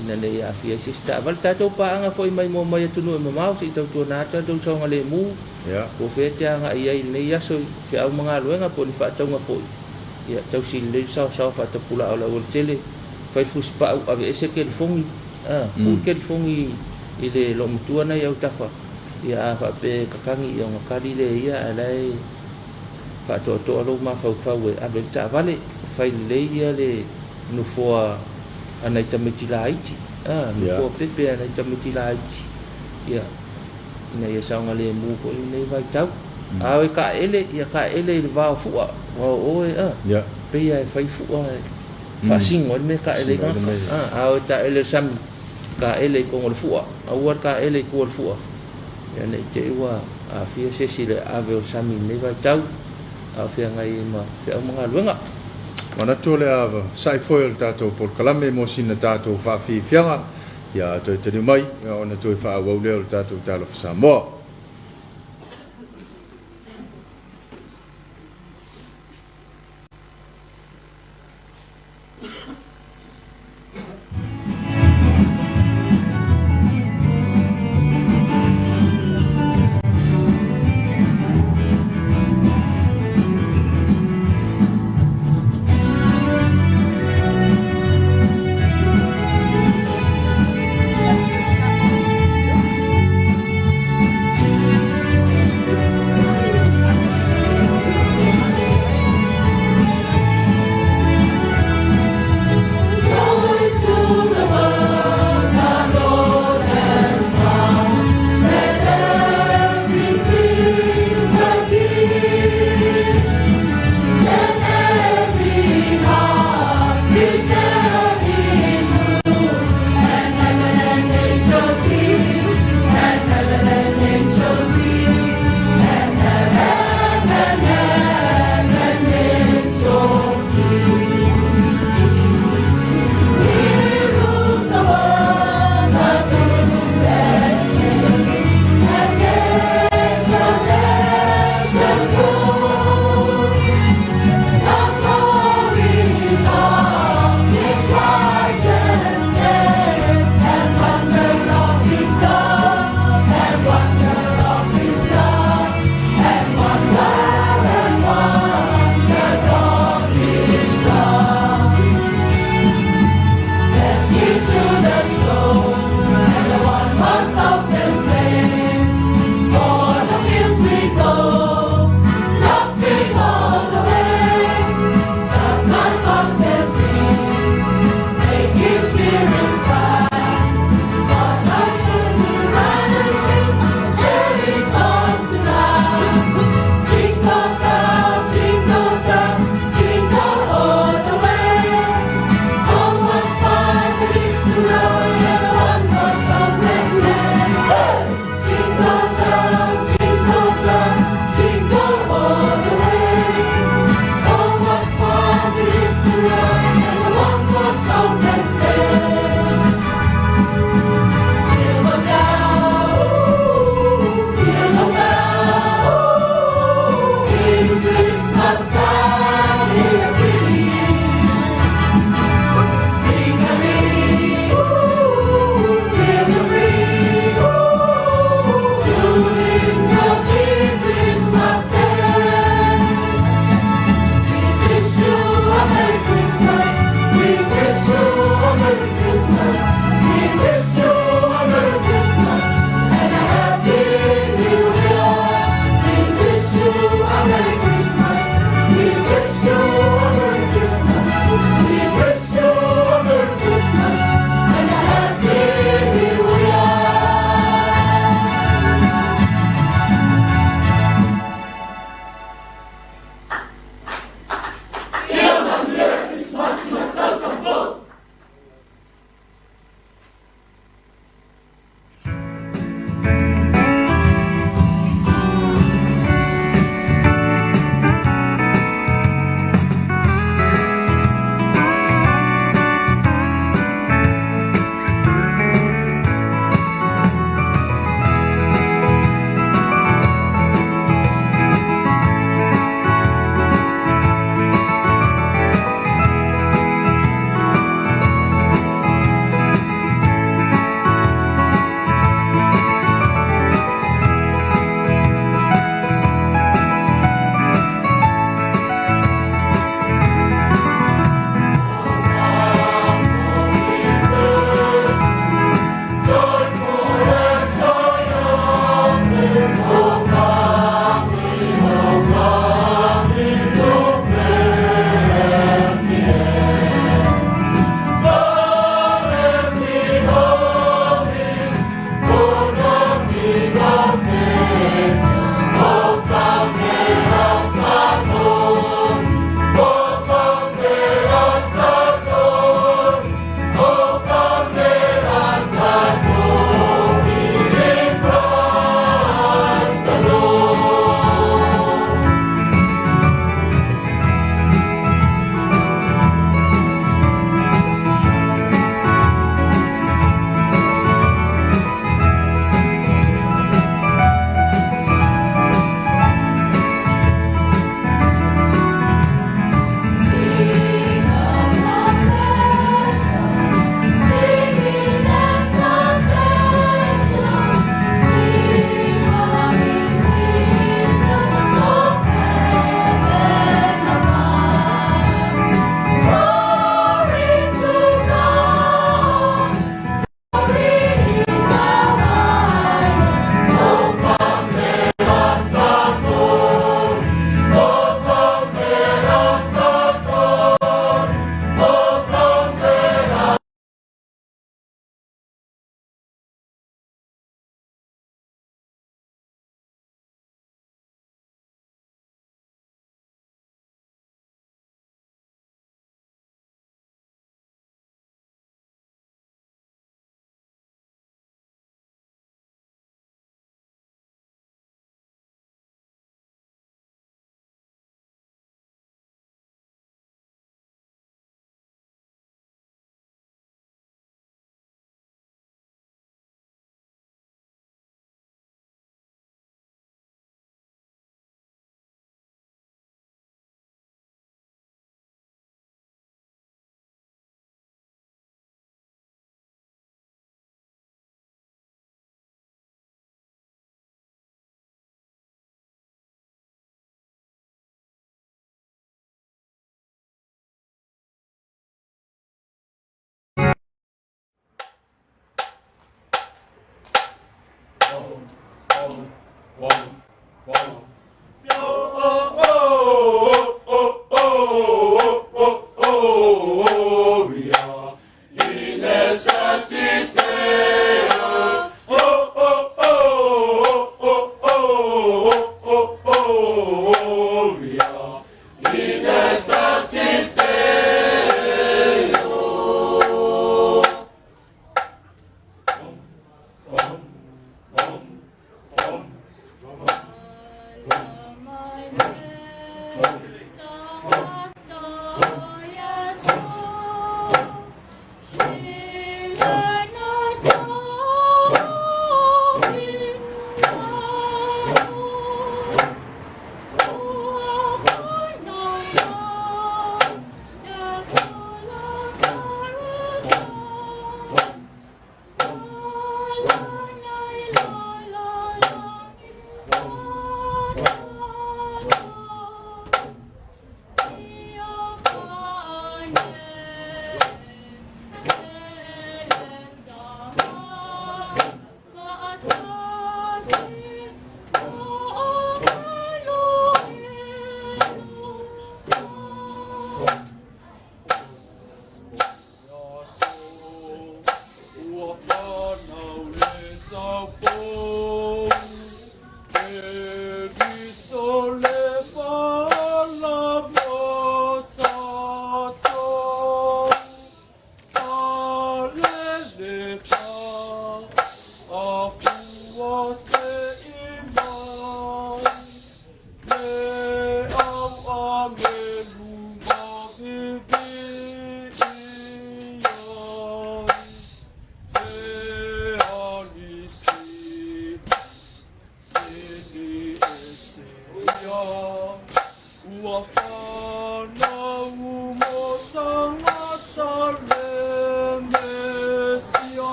ina ne i aafia ai se isi taavale. Tatou paaga foi mai moa mai atunuu e mamao, se i tautuana atu tatou saogalemu, po o fea e te agai i ai i lenei aso i feau ma galuega po o ni faatauga foi, ia tausi lelei le saosaoa faatapulaa o le aualatele, fai le fusipau, aveese kelifogi, a, tuu le kelifogi i le loomatua na i autafa, Ia a faapea e kakagi ia ona kali lea e ia ae la e faatoatoa lou mafaufau e ave ai le taavale. Fai lelei ia le nofoa a nai tamaiti laiti, a, nofoa pepe a nai tamaiti laiti, ia, ina ia saogalemu foi lenei vaitau. A o e taele, ia taele i le va o fua, aua o oe, a, pei lava e fai fua e faasino ai le mea e taele ai tagata, a, a o e taele i le sami, Taele i koga o le fua, aua le taele i tua o le fua, ia ne i te i ua aafia se isi i le ave o le sami i lenei vaitau, a o feagai ai ma feau ma galuega. Manatu o le a sa'i foi o le tatou polokalame mo sina tatou faafiafiaga, ia a toe taliu mai, ona toe faaauau lea o le tatou Talofa Samoa.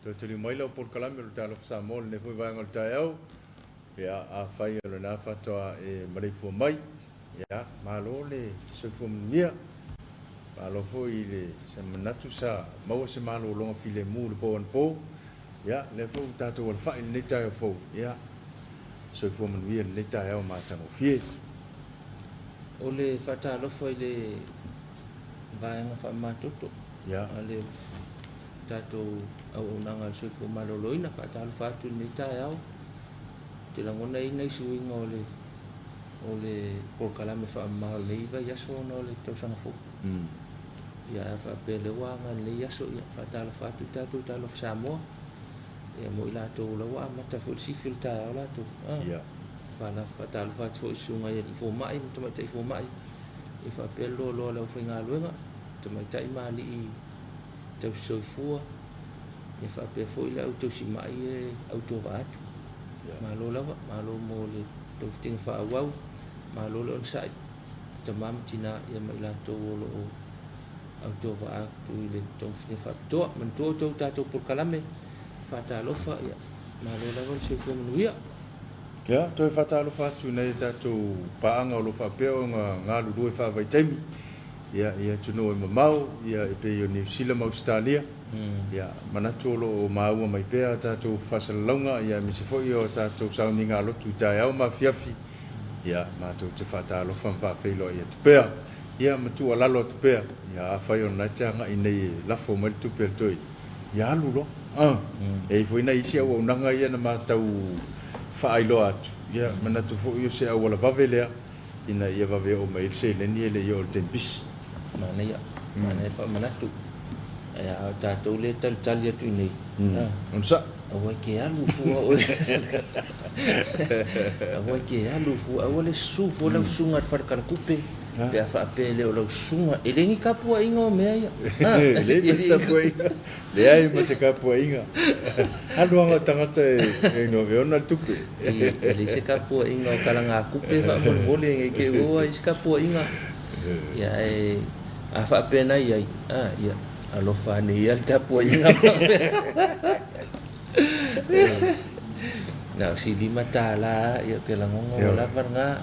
Toe taliu mai lau polokalame o le Talofa Samoa i lenei foi vaega o le taeao. Ia, afai o lena faatoa e maleifua mai, ia, malo le soifua manuia. Malo foi i le se manatu sa maua se malologa filemu i le po anapo. Ia, lea foi ua tatou alafai i lenei taeao fou. Ia, soifua manuia i lenei taeao matagofie. O le faatalofa i le vaega faamamatoto a le tatou auaunaga a le soifua maloloina. Faatalofa atu i lenei taeao. Ou te lagona e i ai nai suiga o le O le polokalame faamama o lenei vaiaso ona o le tausaga fou. Ia a faapea o lea ua aga i lenei aso, ia faatalofa atu i tatou Talofa Samoa. Ia mo i latou o la ua amata foi le sifi o le taeao latou. Faatalofa atu foi i susuga i alii fomai ma tamaitai fomai, ia faapea le loaloa o le aufaigaluega, tamaitai ma alii tausisoifua, ia faapea foi le au tausimai e autovaa atu. Malo lava, malo mo le togafitiga faaauau, malo le onosai, tama ma tina ia ma i latou o lo o autovaa atu i le togafitiga faapitoa. Manatua outou tatou polokalame, faatalofa, ia malo lava le soifua manuia. Ia, toe faatalofa atu i nai a tatou paaga o lo o faapea ona galulue faavaitaimi ia, i atunuu e mamao, ia, e pei o Niu Sila ma Ausetalia. Ia, manatu o lo o maua mai pea a tatou faasalalauga, ia, aemaise foi o a tatou sauniga lotu i taeao ma afiafi. Ia, matou te faatalofa ma faafeiloai atu pea, ia, ma tuualalo atu pea, ia, afai o lena e te agai nei e lafo mai le tupe a le toeaina, ia alu loa. E i ai foi nai isi auaunaga ia na matau faailoa atu, ia, manatu foi o se auala vave lea ina ia vave oo mai ai le seleni e le i oo i le taimi pisi. Manaia, manaia le faamanatu. Ae a o tatou lea e talitali atu i inei, Onosai. Aua e te alu fua oe. Aua e te alu fua, aua le susu fua lau susuga i le fale kalatupe, pe a faapea e le o lau susuga. E le ni tapuaiga o mea ia. E leai ma se tapuaiga. Leai ma se tapuaiga. Alu lava o tagata e iloa ona le tupe. E leai se tapuaiga o kalagatupe faamolemole ne i te i ua i ai se tapuaiga. Ia ae a faapea na i ai, ia alofa ane ia le tapuaiga. Na o si $5, ia ou te lagona ua lava lena.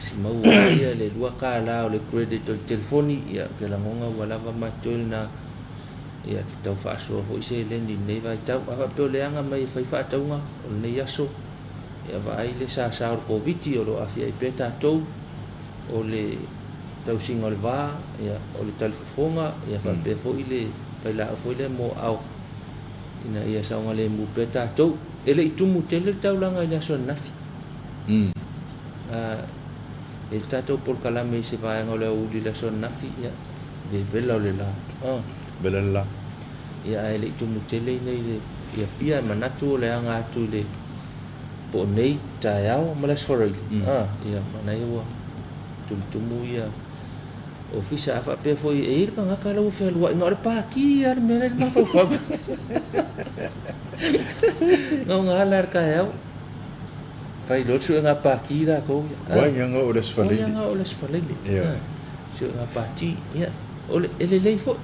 Si maua ai ia le $2 o le credit o le telefoni, ia ou te lagona ua lava ma totoe lena. Ia tau faasoa foi seleni i lenei vaitau. A faapea o le aga mai e fai faatauga o lenei aso, ia vaai le sasa o le Koviti o lo o aafia ai pea tatou, o le tausiga o le va, ia, o le talifofoga, ia faapea foi le vailaau foi lea mo aao ina ia saogalemu pea tatou. E le i tumu tele le taulaga i le aso ananafi. E i le tatou polokalame i se vaega o le aoauli i le aso ananafi, ia, vevela o le la. Vela le la. Ia, ae le i tumu tele i nei le i Apia, e manatu o le aga atu i le po o nei taeao ma le Aso Faraile. Ia, manaia ua tumutumu ia ofisa. A faapea foi e i ai le tagata la ua fealuai, na o le pati lava le mea la e i le mafaufau. Na ona ala lava i le taeao, fai loa le suega pati latou ia. Ua aga oo i le Aso Faraile. Ua aga oo i le Aso Faraile. Suega pati, ia, o le, e lelei foi.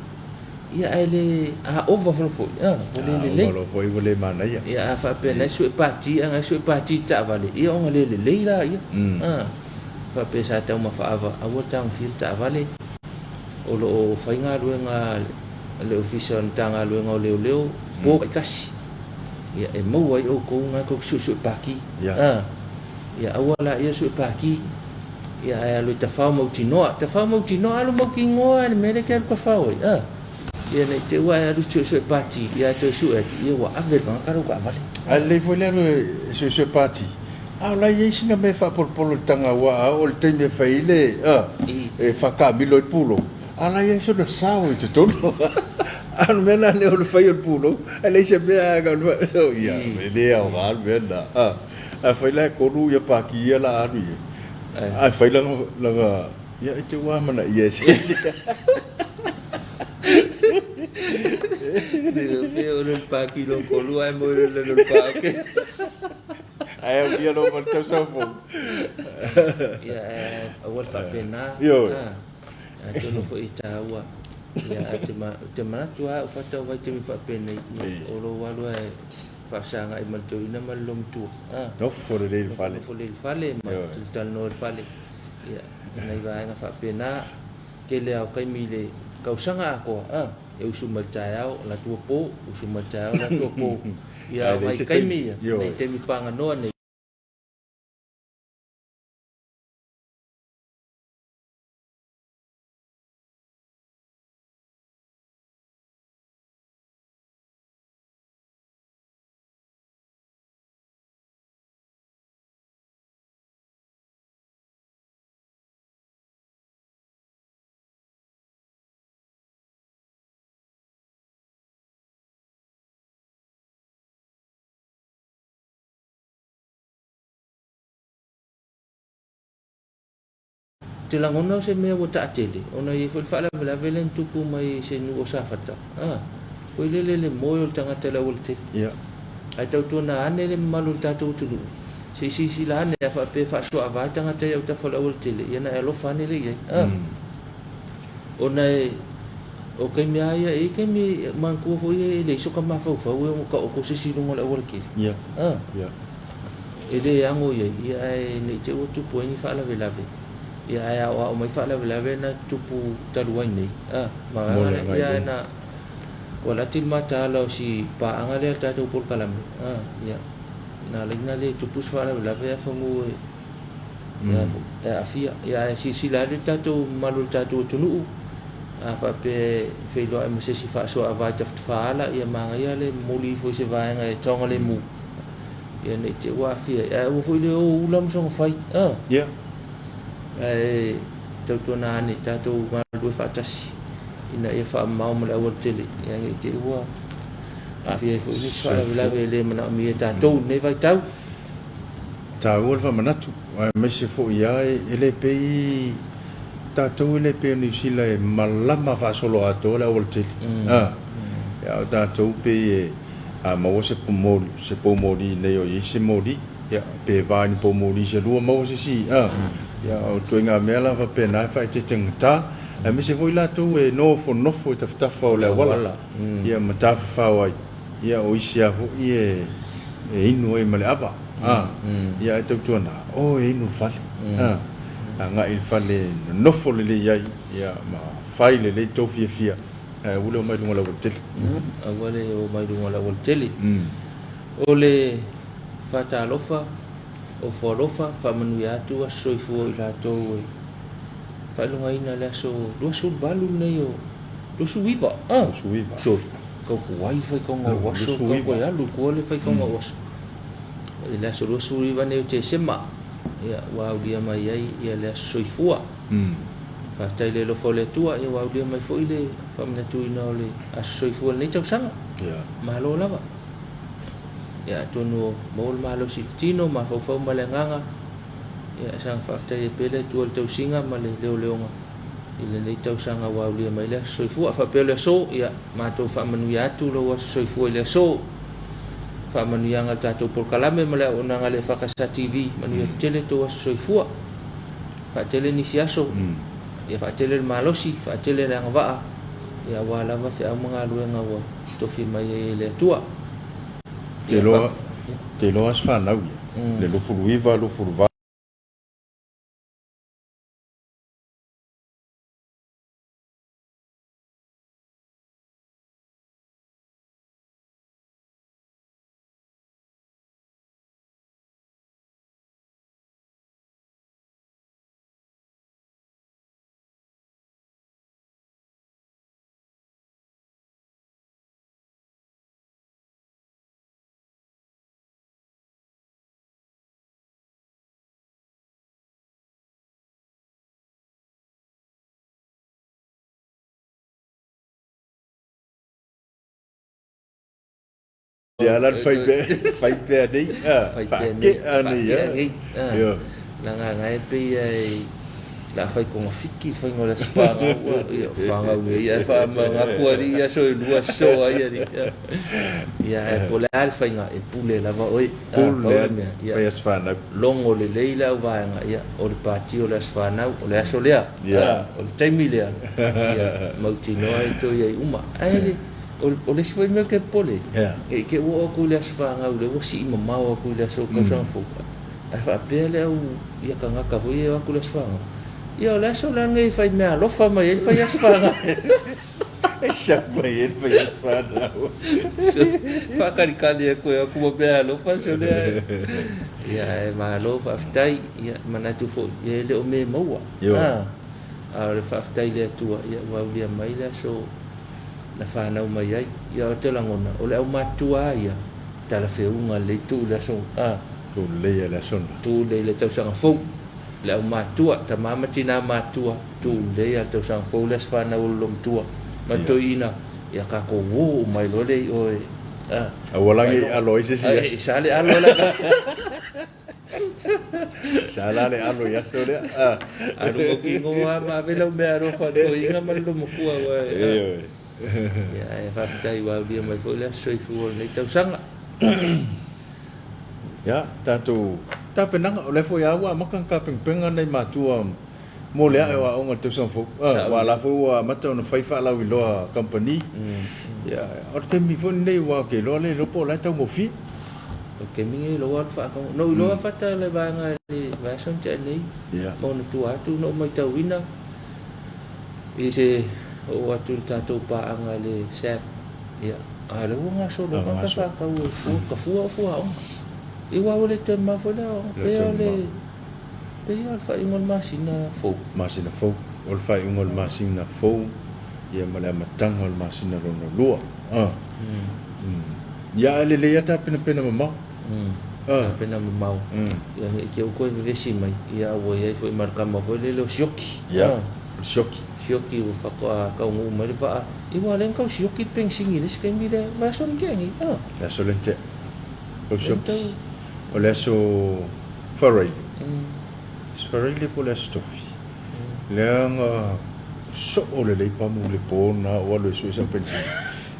Ia, ae le, a ova loa foi, ua le lelei. A ova loa foi ua le manaia. Ia, a faapea na e sue pati, a na e sue pati i le taavale, ia ona le lelei laia. Faapea sa taumafa ava, aua le tagofia le taavale. O lo o fai galuega a le Ofisa o le Matagaluega o Leoleo po taitasi. Ia, e maua ai outou na tou te suesue pati. Ia, aua laia sue pati. Ia, ae alu e tafao mautinoa. Tafao mautinoa, alu mautinoa i le mea lea e te alu tafao ai. Ia, ne i te i ua e alu suesue pati, ia ae toe sue atu, ia ua ave e le tagata lau taavale. Ae lelei foi le alu e suesue pati, a o la e i ai sina mea e faapolopolo i le taga, aua a oo i le taimi e fai ai le, e faataamilo ai le pulou, a o la e i ai sona sao i totonu. A o le mea la lea o le fai o le pulou, ae leai se mea lava na o le, ia, e le aoga le mea lena. Afai la e 3 ia paki ia la alu i ai, ae fai lana, ia e te ua amanaia e se isi. Pe o le paki lo kolu ai mo le le paki. Ae au ia lo ma le tausaga fou. Ia, aua le faapena. Atonu foi e taua. Ia, ae ou te manatu lava au fata o vaitaimi faapenei, o lou alu e faafesagai ma le toeaina ma le loomatua. Nofo lelei i le fale. Nofo lelei i le fale ma talanoa i le fale. Ia, nai vaega faapena, tele lava o taimi i le tausaga atoa, e usu mai i le taeao, alu atu ua po, usu mai i le taeao, alu atu ua po. Ia, o nai taimi ia, nai taimi paganoa nei. te lagona o se mea ua taatele, ona e i ai foi le faalavelave lea na tupu mai i se nuu o Safata, a, foi lele le moe o le tagata i le aualatele. Ae tautuana ane le mamalu o le tatou atunuu, se i silasila ane, a faapea e faasoaava tagata i autafa o le aualatele, ia ona e alofa ane lea i ai. A, ona e, o taimi lava ia, e i ai taimi e manatua foi e leai so ta mafaufau e ono taoto se isi i luga o le aualatele. A, e le ano i ai, ia ae ne i te i ua tupu ai ni faalavelave. Ia ae aoao mai faalavelave na tupu talu ai nei. A, ma Mo le agai ia luma. Na ua lati le mataala o si paaga lea a le tatou polokalame. A, ia na ala ai na le tupu se faalavelave ae fagu e e aafia. Ia ae silasila ane le tatou mamalu o le tatou atunuu, a faapea e feiloai ma se isi faasoaava i tafatafa ala, ia manaia le momoli ifo i se vaega e toagalemu, ia ne i te i ua aafia ai. Ae aua foi le o ula ma soona fai. A. Ae tautuana ane tatou galulue faatasi ina ia faamamao ma le aualatele, ia ne i te i ua aafia ai foi nisi faalavelave e le manaomia e tatou i lenei vaitau. Taua le faamanatu, aemaise foi lava e le pei tatou e le pei o Niu Sila e malama faasoloatoa le aualatele. A, a o tatou pei e a maua se se pou moli nei o i ai se moli, ia, pe va i ni pou moli se lua maua se isi, a, ia, o ituaiga mea la faapena e faaeteetegata, aemaise foi latou e nofonofo i tafatafa o le auala, ia ma tafafao ai, ia o isi lava foi e e inu ai ma le ava, a, ia ae tautuana, o e inu i le fale, a, agai i le fale e nonofo lelei ai, ia ma fai lelei tou fiafia, ae aua le omai i luga o le aualatele. Aua le omai i luga o le aualatele. O le faatalofa, ofo alofa, faamanuia atu aso soifua o i latou e faailogaina le aso 28 lenei o 29, ah, 29. Sorry, tau tuai le faitauga o aso, tau toe alu i tua le faitauga o aso. I le aso 29 nei o Tesema, ia, ua aulia mai ai ia le aso soifua. Faafetai i le alofa o le Atua, ia ua aulia mai foi le faamanatuina o le aso soifua i lenei tausaga. Malo lava. Ia, atonu o maua le malosi i le tino, mafaufau ma le agaga, ia, saga faafetai ai pea le Atua i le tausiga ma le leoleoga i lenei tausaga ua aulia mai le aso soifua. A faapea o le aso, ia, matou faamanuia atu lou aso soifua i le aso. Faamanuiaga i le tatou polokalame ma le auaunaga a le EFKS TV, manuia tele tou aso soifua. Faatele nisi aso, ia faatele le malosi, faatele le agavaa, ia aua lava feau ma galuega ua tofi mai ai e le Atua. Te iloa, te iloa se fanau ia, le 29, 28. Ia la fai pea, fai pea nei, Fai pea nei, faakea nei, faakea nei, leaga na e pei e la fai togafiti le faiga o le aso fanau, ia fanau nei ae faamanatu alii aso e lua so ai alii. Ia ae po o le a le faiga e pule lava oe. Pule pau le mea, ia fai aso fanau. Logo lelei le auvaega, ia o le pati o le aso fanau, o le aso lea, o le taimi lea, ia mautinoa e toe i ai uma. Ae O le isi foi mea ou te popole, ne i te i ua oo atu i le aso fanau lea ua sii mamao atu i le aso tausaga fou, ae faapea le au ia tagata foi ia e o atu i le aso fanau, ia o le aso la lenei e fai meaalofa mai ai le fai aso fanau. E siaki mai ai le fai aso fanau. Faatalitali atu e o atu ma meaalofa sole lea. Ia ae malo faafetai, ia manatu foi, ia e le o mea maua. A o le faafetai i le Atua, ia ua aulia mai le aso na fanau mai ai. Ia ou te lagona, o le aumatutua lava ia, talafeuga lelei tuu i le aso, a. Tuu lelei le aso na. Tuu lelei le tausaga fou. Le aumatua, tama ma tina matua, tuu lelei le tausaga fou le aso fanau o le loomatua. Ma le toeaina, ia tatou o uma ai loa lea i o e, a. Aua la ne i alo ai se isi aso. Sa le alo la. Sa la le alo i aso lea. Alu mautinoa lava ma ave lau meaalofa i le toeaina ma le loomatua aua e. Ioe. Ia ae faafetai ua aulia mai foi le aso soifua o lenei tausaga. Ia, tatou tapenaga, o lea foi lava ua amata ona tapenapena nai matua mo le ae o aoga i le tausaga fou. Aua o la foi ua amata ona fai faalauiloa a kamupani. Ia, o le taimi foi lenei aua ou te iloa le iloa po o la e taugofie. O le taimi lenei loa le faatauga. Na ou iloa fata le vaega i le vaiaso na tea nei, ma ona tua atu na ou matauina i se oo atu i le tatou paaga i le SAB. Ia, a o lea ua gasolo atu ta faatau e fua, ta fua o fuaoga. Ia aua ua le toe mamao foi le aoaoga, pei o le pei o le faaiuga o le masina fou. Masina fou, o le faaiuga o le masina fou ia ma le amataga o le masina lona lua. Ia ae lelei lava tapenapena mamao. Tapena mamao. Ia ne i te i ua toe vevesi mai, ia a ua i ai foi ma le tama foi lele o Sioki. Ia, o le Sioki. Sioki ua faatoa taunuu mai le vaa. Ia ua ala ai ona tau sioki le penisini i le isi taimi lea, le aso lea na tea nei. Le aso lea na tea. Tau sioki. O le aso Faraile. Aso Faraile po o le aso Tofi. Leaga soo lelei pamu i le po lena ou alu e sue sau penisini.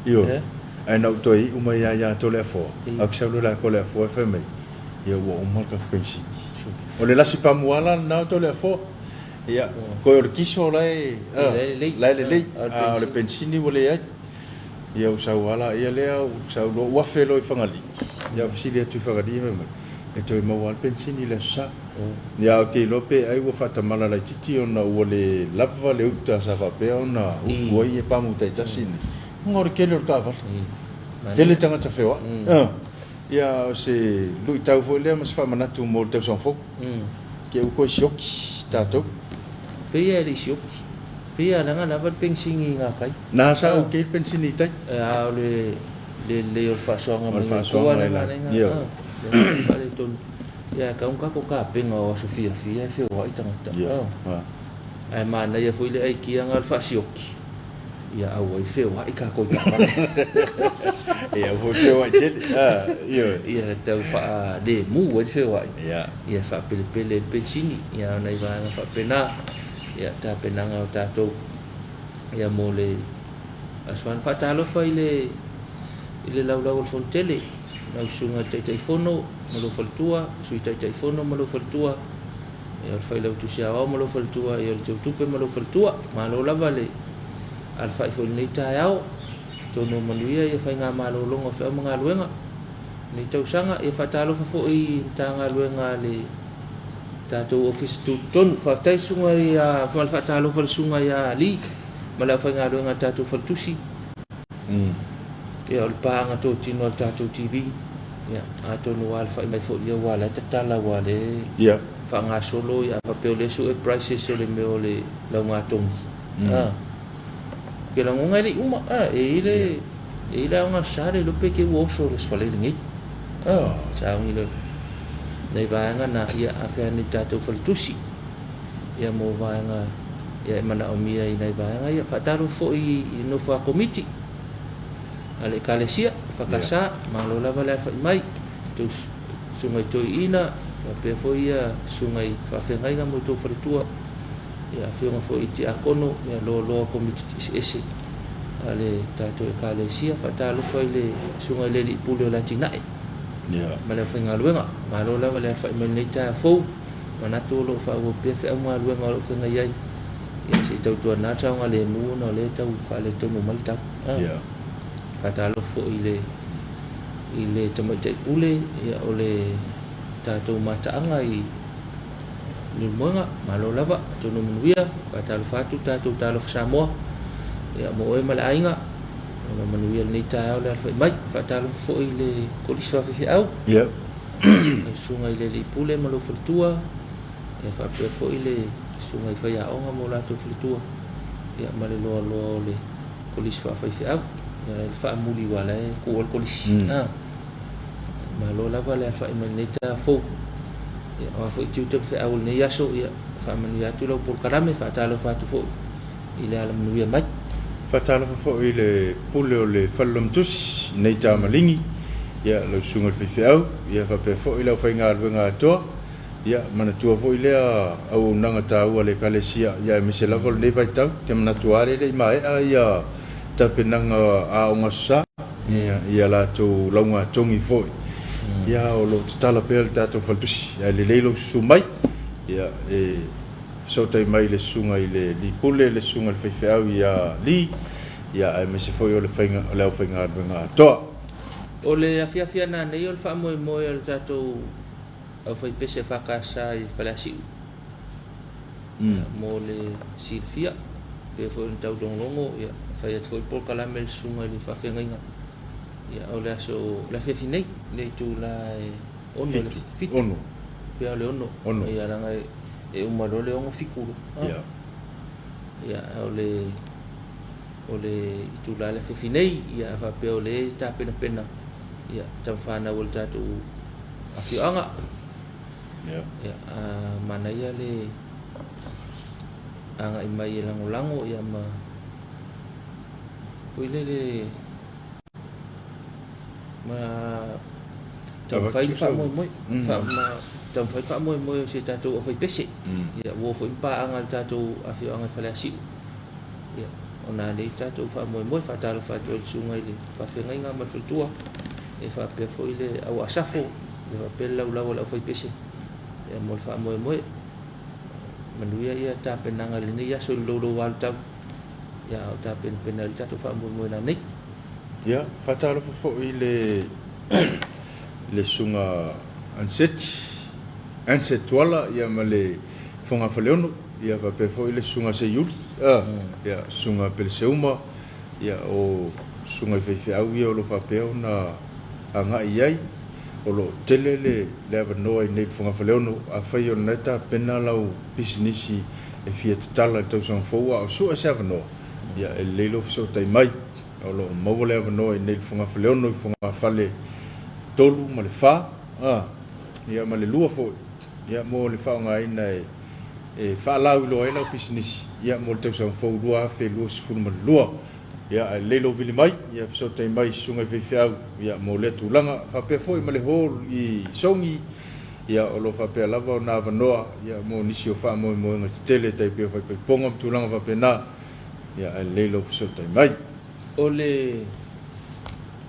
Ioe. Ae na ou toe iu mai lava ia Toleafoa, ae ou te sau loa la Toleafoa e fai mai, ia ua uma le tatou penisini. O le lasi pamu lava la lena o Toleafoa. Ia, toe o le kiso la e, la e lelei, a o le penisini ua leai. Ia ou sau lava laia lea, ou sau loa, ou afe loa i Fagalii. Ia ou fesili atu i Fagalii fai mai, e toe maua lava le penisini i le Aso Sa. Ia ae ou te iloa pe ai ua faatamala laitiiti ona ua le lava le uta sa faapea ona utu ai pamu taitasi nei, ona o le tele o le taavale. Tele tagata feoai. Ia o se luitau foi lea ma se faamanatu mo le tausaga fou. Ke ua toe sioki tatou. Pei lava e le i sioki. Pei lava leaga lava le penisini i gatai. Na sa ok le penisini i tai. A o le lelei o le faasoaga mai le Atua lena lea ina faaletonu. Ia ae tatau ona tatou tapena o aso fiafia e feoai tagata. Ae manaia foi le aikia na o le faasioki. Ia aua ai feoai tatou i taavale. Ia aua foi feoai tele. Ioe. Ia tau faalemu ai le feoai. Ia faapelepele ai le penisini. Ia o nai vaega faapena. Ia tapenaga o tatou ia mo le Aso Fano. Faatalofa i le i le laulau o le Fonotele, lau Susuga i le Taitaifono ma lou faletua, Sui Taitaifono ma lou faletua, ia o le Failautusi Aoao ma lou faletua, ia o le Teutupe ma lou faletua. Malo lava le alafai foi i lenei taeao. Atonu o manuia ia faigamalologa o feau ma galuega i lenei tausaga. Ia faatalofa foi i Matagaluega a le tatou Ofisa Tutotonu. Faafetai Susuga ia, ma le faatalofa i le Susuga ia Ali ma le aufaigaluega a le tatou faletusi. Ia o le paaga totino a le tatou TV. Ia atonu ua alafai mai foi ia ua la e tatala ua le Ia. faagasolo ia faapea o lea e sue prices o le mea o le laugatogi. Ah. Ke lagona e le i uma. Ah, e i le e i le aoga sa le iloa pe te ua oso le Aso Faraile nei. Ah, sauni le nai vaega na ia afea ane i tatou faletusi. Ia mo vaega ia e manaomia i nai vaega ia. Faatalofa foi i le nofo a Komiti a le Ekalesia EFKS, malo lava le alafai mai, tou susuga i toeaiina, faapea foi ia susuga i faafeagaiga ma outou faletua, ia afioga foi i tiakono, ia loaloa Komiti eseese a le tatou Ekalesia. Faatalofa i le susuga i le Alii Pule o le Atinae ma le aufaigaluega. Malo lava le alafai mai i lenei taeao fou. Manatu o lo o faaauau pea feau ma galuega o lo o feagai ai. Ia se i tautuana le saogalemu ona o lea e tau faaletonu mai le tau. Yeah. Faatalofa foi i le i le tamaitai pule ia o le tatou mataaga i Leulumoega. Malo lava, atonu manuia. Faatalofa atu tatou Talofa Samoa. Ia mo oe ma le aiga. Ona manuia lenei taeao le alafai mai. Faatalofa foi i le Kolisi Faafeifeau. Yeah. Lau susuga i le Alii Pule ma lou faletua, ia faapea foi le susuga i faiaoga ma o latou faletua, ia ma le loaloa o le Kolisi Faafaifeau, ia le faamuli aua o la e tuua le Kolisi. Malo lava le alafai mai lenei taeao fou. Ia, o a foi tiute ma feau o lenei aso, ia faamanuia atu lau polokalame, faatalofa atu foi i le alamanuia mai. Faatalofa foi i le Pule o le Fale Lomatusi, Neita Maligi, ia lau Susuga i le Faifeau, ia faapea foi le aufaigaluega atoa, Ia, manatua foi lea auaunaga taua a le Ekalesia, ia aemaise lava o lenei vaitau, ou te manatu lava e le i maea ia tapenaga a Aoga Aso Sa, ia, ia latou laugatogi foi. Ia, o lo o tatala pea le tatou faletusi, ae lelei lou susu mai, ia, e fesootai mai i le susuga i le Alii Pule, le susuga i le faifeau ia Lee, ia aemaise foi o le faiga, o le aufaigaluega atoa. O le afiafi a nanei o le faamoemoe o le tatou aufaipese EFKS i Faleasiu mo le silafia pei foi ona taulogologo ia fai atu foi le polokalame le susuga i le faafeagaiga ia o le aso le afiafi nei le itula e 6 le 7 pea o le 6 ia leaga e uma loa le 6 7 loa ia o le o le itula le afiafi nei ia faapea o le tapenapena ia tama fanau o le tatou afioaga. Ia. Ia, a manaia le agai mai e lagolago ia ma foi lele ma taumafai le faamoemoe ma taumafai le faamoemoe o si o tatou aufaipese. Ia ua oo foi ma paaga a le tatou afioaga i Faleasiu. Ia, ona lea tatou faamoemoe faatalofa atu ai i le susuga i le faafeagaiga ma le faletua e faapea foi le au asafo e faapea le laulau a le aufaipese ia mo le faamoemoe. Manuia ia tapenaga i lenei aso i le loulou alu tau ia o tapenapena ai le tatou faamoemoe nanei. Ia, faatalofa foi i le le susuga Anseti, Anset Tuala ia ma le Fogafaleono, ia faapea foi le susuga Seiuli, ia susuga Peleseuma, ia o susuga i faifeau ia o lo o faapea ona agai i ai. O lo o tele le le avanoa i nei i le Fogafaleono, afai o lena e tapena lau pisinisi e fia tatala i le tausaga fou a o sue se avanoa, ia e lelei lou fesootai mai. O lo o maua le avanoa i nei i le Fogafaleono i Fogafale 3 ma le 4, ia ma le 2 foi, ia mo le faaaogaina e e faalauiloa ai lau pisinisi ia mo le tausaga fou 2022. Ia ae lelei lou vili mai, ia fesootai mai i susuga i faifeau ia mo lea tulaga. Faapea foi ma le hall i Sogi, ia o lo o faapea lava ona avanoa ia mo nisi o faamoemoega tetele e tai pei o faipaipoga ma tulaga faapena. Ia ae lelei lou fesootai mai. O le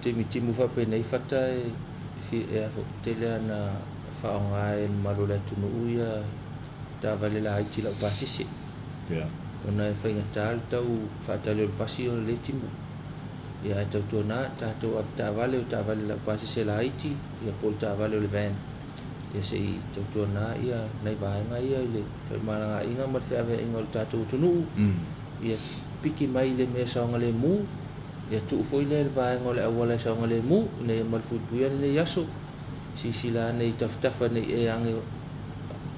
timitimu faapenei fata e e tele ana faaaoga e le mamalu o le atunuu ia taavale laiti laupasese. Yeah. Ona e faigata le tau faatali o le pasi ona le timu. Ia ae tautuana tatou avetaavale o taavale laupasese laiti ia po o le taavale o le van. Ia se i tautuana ia nai vaega ia i le femalagaaiga ma le feaveaiga o le tatou atunuu. Ia piki mai i le mea saogalemu, ia tuu foi lea i le vaega o le auala e saogalemu ina ia malupuipuia lenei aso. Silasila ane i tafatafa ne i e age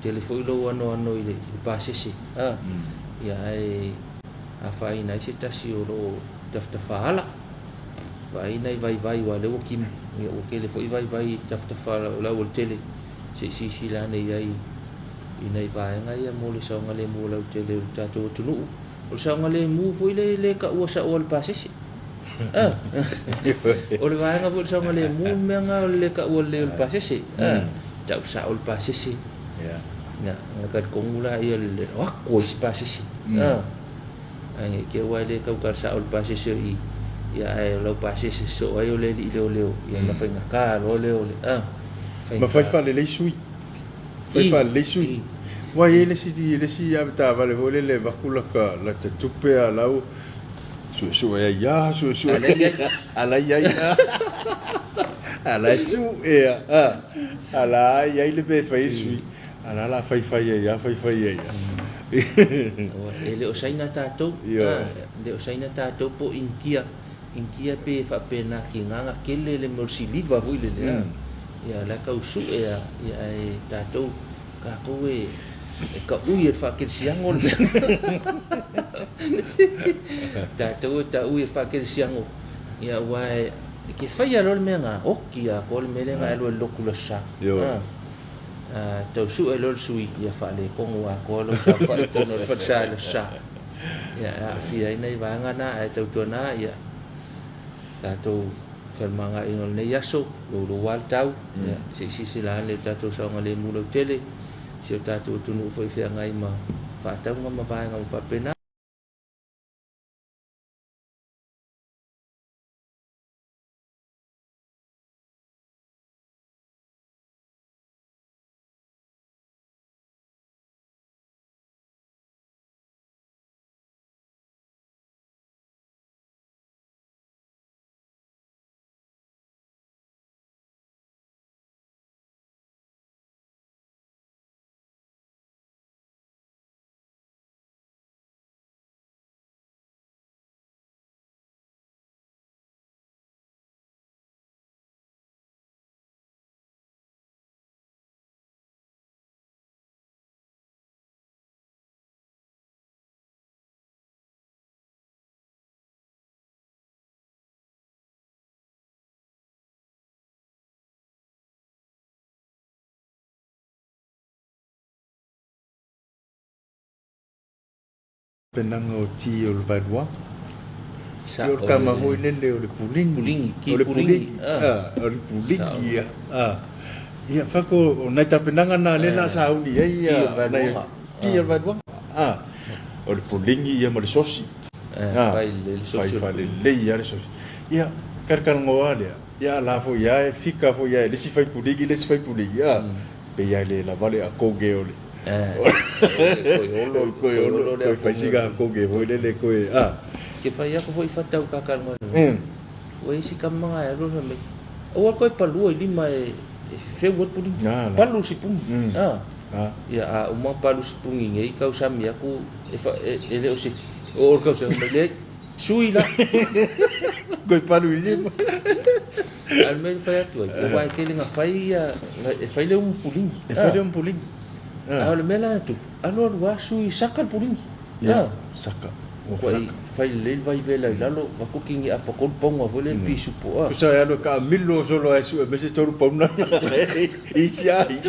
tele foi lou anoano i le pasese a ia ae afaina ai se tasi o lo o tafatafa ala vaai nai vaivai aua o lea ua timu ia ua tele foi vaivai i tafatafa o le aualatele se i silasila ane i ai i nai vaega ia mo le saogalemu o le autele o le tatou atunuu. O le saogalemu foi lea e le taua sao o le pasese. Ah. O le vaega foi o le saogalemu le mea lena o le le taua lelei o le pasese. Ah. Tau sao le pasese. Yeah. Ia, ona talitonu laia le o atu ai se pasese. Ah. Ae ne i te i ua e le tautala sao le pasese o i, ia ae o lau pasese sosoo ai o le alii leoleo, ia ona faigata loa lea o le, ah. Ma fai faalelei sui. Fai faalelei sui. Ua i ai le isi, le isi avetaavale foi lele e avatu lata, lata tupe a lau suesue ai a, suesue ai a la i ai a. A la e sue a, a la i ai le mea e fai ai le sui. A la la fai fai ai a, fai fai ai a. E le o Saina tatou, e le o Saina tatou po o Initia. Initia pei e faapena tiga na tele le mea o le siliva foi lele a. Ia la e tau sue a, ia ae tatou, tatou e e taui e le faakerisiano le mea. Tatou e taui e le faakerisiano, ia aua e te faia loa le mea lena, oti atoa le mea lea na e alu ai i le lotu i le Aso Sa. A tau sue loa le sui, ia faaletonu atoa lou saofai i totonu o le falesa i le Aso Sa. Ia e aafia ai nai vaega na, ae tautuana ia tatou femalagaaiga o lenei aso, loulou lava le tau, ia se i silasila ane i le tatou saogalemu lautele, si o tatou atunuu foi feagai ma faatauga ma vaega uma faapena. Penaga o ti o le vaeluaga. Ia o le tama foi lele o le puligi. O le puligi. O le puligi ia. Ia fako o nai tapenaga na lea la sauni ai ia nai ti o le vaeluaga. O le puligi ia ma le sosi. Fai faalelei lava le sosi. Ia talatalanoa lea, ia a la foi lava e fika foi lava e le isi fai puligi le isi fai puligi. Pei lava e le lava le akoge o le Koe olo, koe fai sina akoge foi lele koe a. Ke fai aku foi fatau kakal mai. Ua isi kama e alu mai. Aua koe palua i lima e fefeu ai pulingi. Palu si pungi. Ia a uma palu si pungi nei kau sami aku e fa e le o se o kau sami mai le Sui la. Koe palu i lima. A le mea e fai atu ai, aua e tele na fai ia, e fai le umu pulingi. E fai le umu pulingi. A o le mea la na tupu, alu alu lava sui saka le pulingi. Ia, saka. Ua fai lelei le vaivela i lalo, vaku kini apa tolu pauna foi lea le pisupo. Tusa e alu e kaamilo solo ae sue mai se tolu pauna isi ai.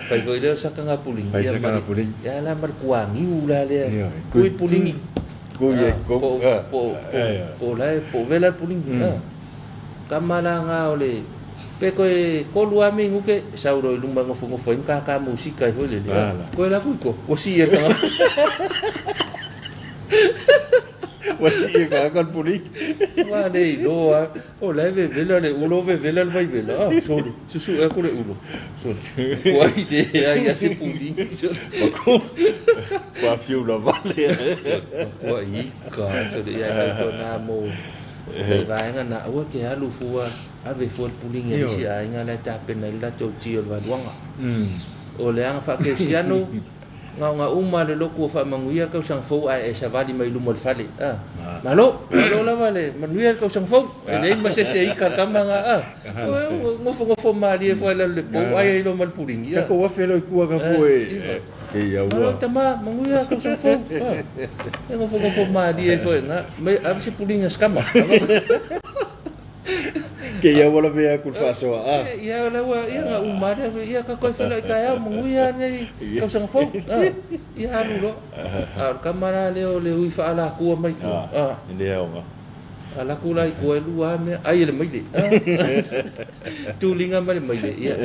Fai foi lea o saka pulingi. Fai saka pulingi. Ia la ma le kuagiu la lea. Kui pulingi. Kui e ko. Po po la po vela pulingi. Kama la nga o le pe koe kolu a mi nguke sauro i luma ngofo ngofo i ka ka musika i foi le. Koe la kui ko. O si e ka. Ua sii e ka ka pulingi. Wa le iloa. O la e vevela le ulo, vevela le vaivela. Ah, sole, susu'e aku le ulo. Sole, ua i leai a se puligi. Sole. Maku, ua fiu lava le. Sole, ua ika. Sole, ia e tautuana mo le vaega na aua ke alu fua, ave fua le puligi a le isi aiga la e tapena ai le latou ti o le valuaga. O le aga faakerisiano, Gaoga uma le lotu ua faamanuia le tausaga fou ae e savali mai luma o le fale a. Malo, malo lava le manuia le tausaga fou. E leai ma se isi e ika le tama na a. Ua nofonofo malie foi i lalo le pou ai ai loa ma le puligi a. Tatou afe loa i tua ka koe e ia ua. Malo tama, manuia le tausaga fou a. E nofonofo malie foi na, ave se puligi a se tama. Ke ia ua lavea aku le faasoa a. Ia la ua ia na uma lea ia ka koe fela i taeao manuia nei tausaga fou. Ia alu loa. A o le tama la lea o le ui faalatua mai tua. E le aoga. Ala atu la i tua e lua lava mea, ai e le maile. Tuliga ma le maile, ia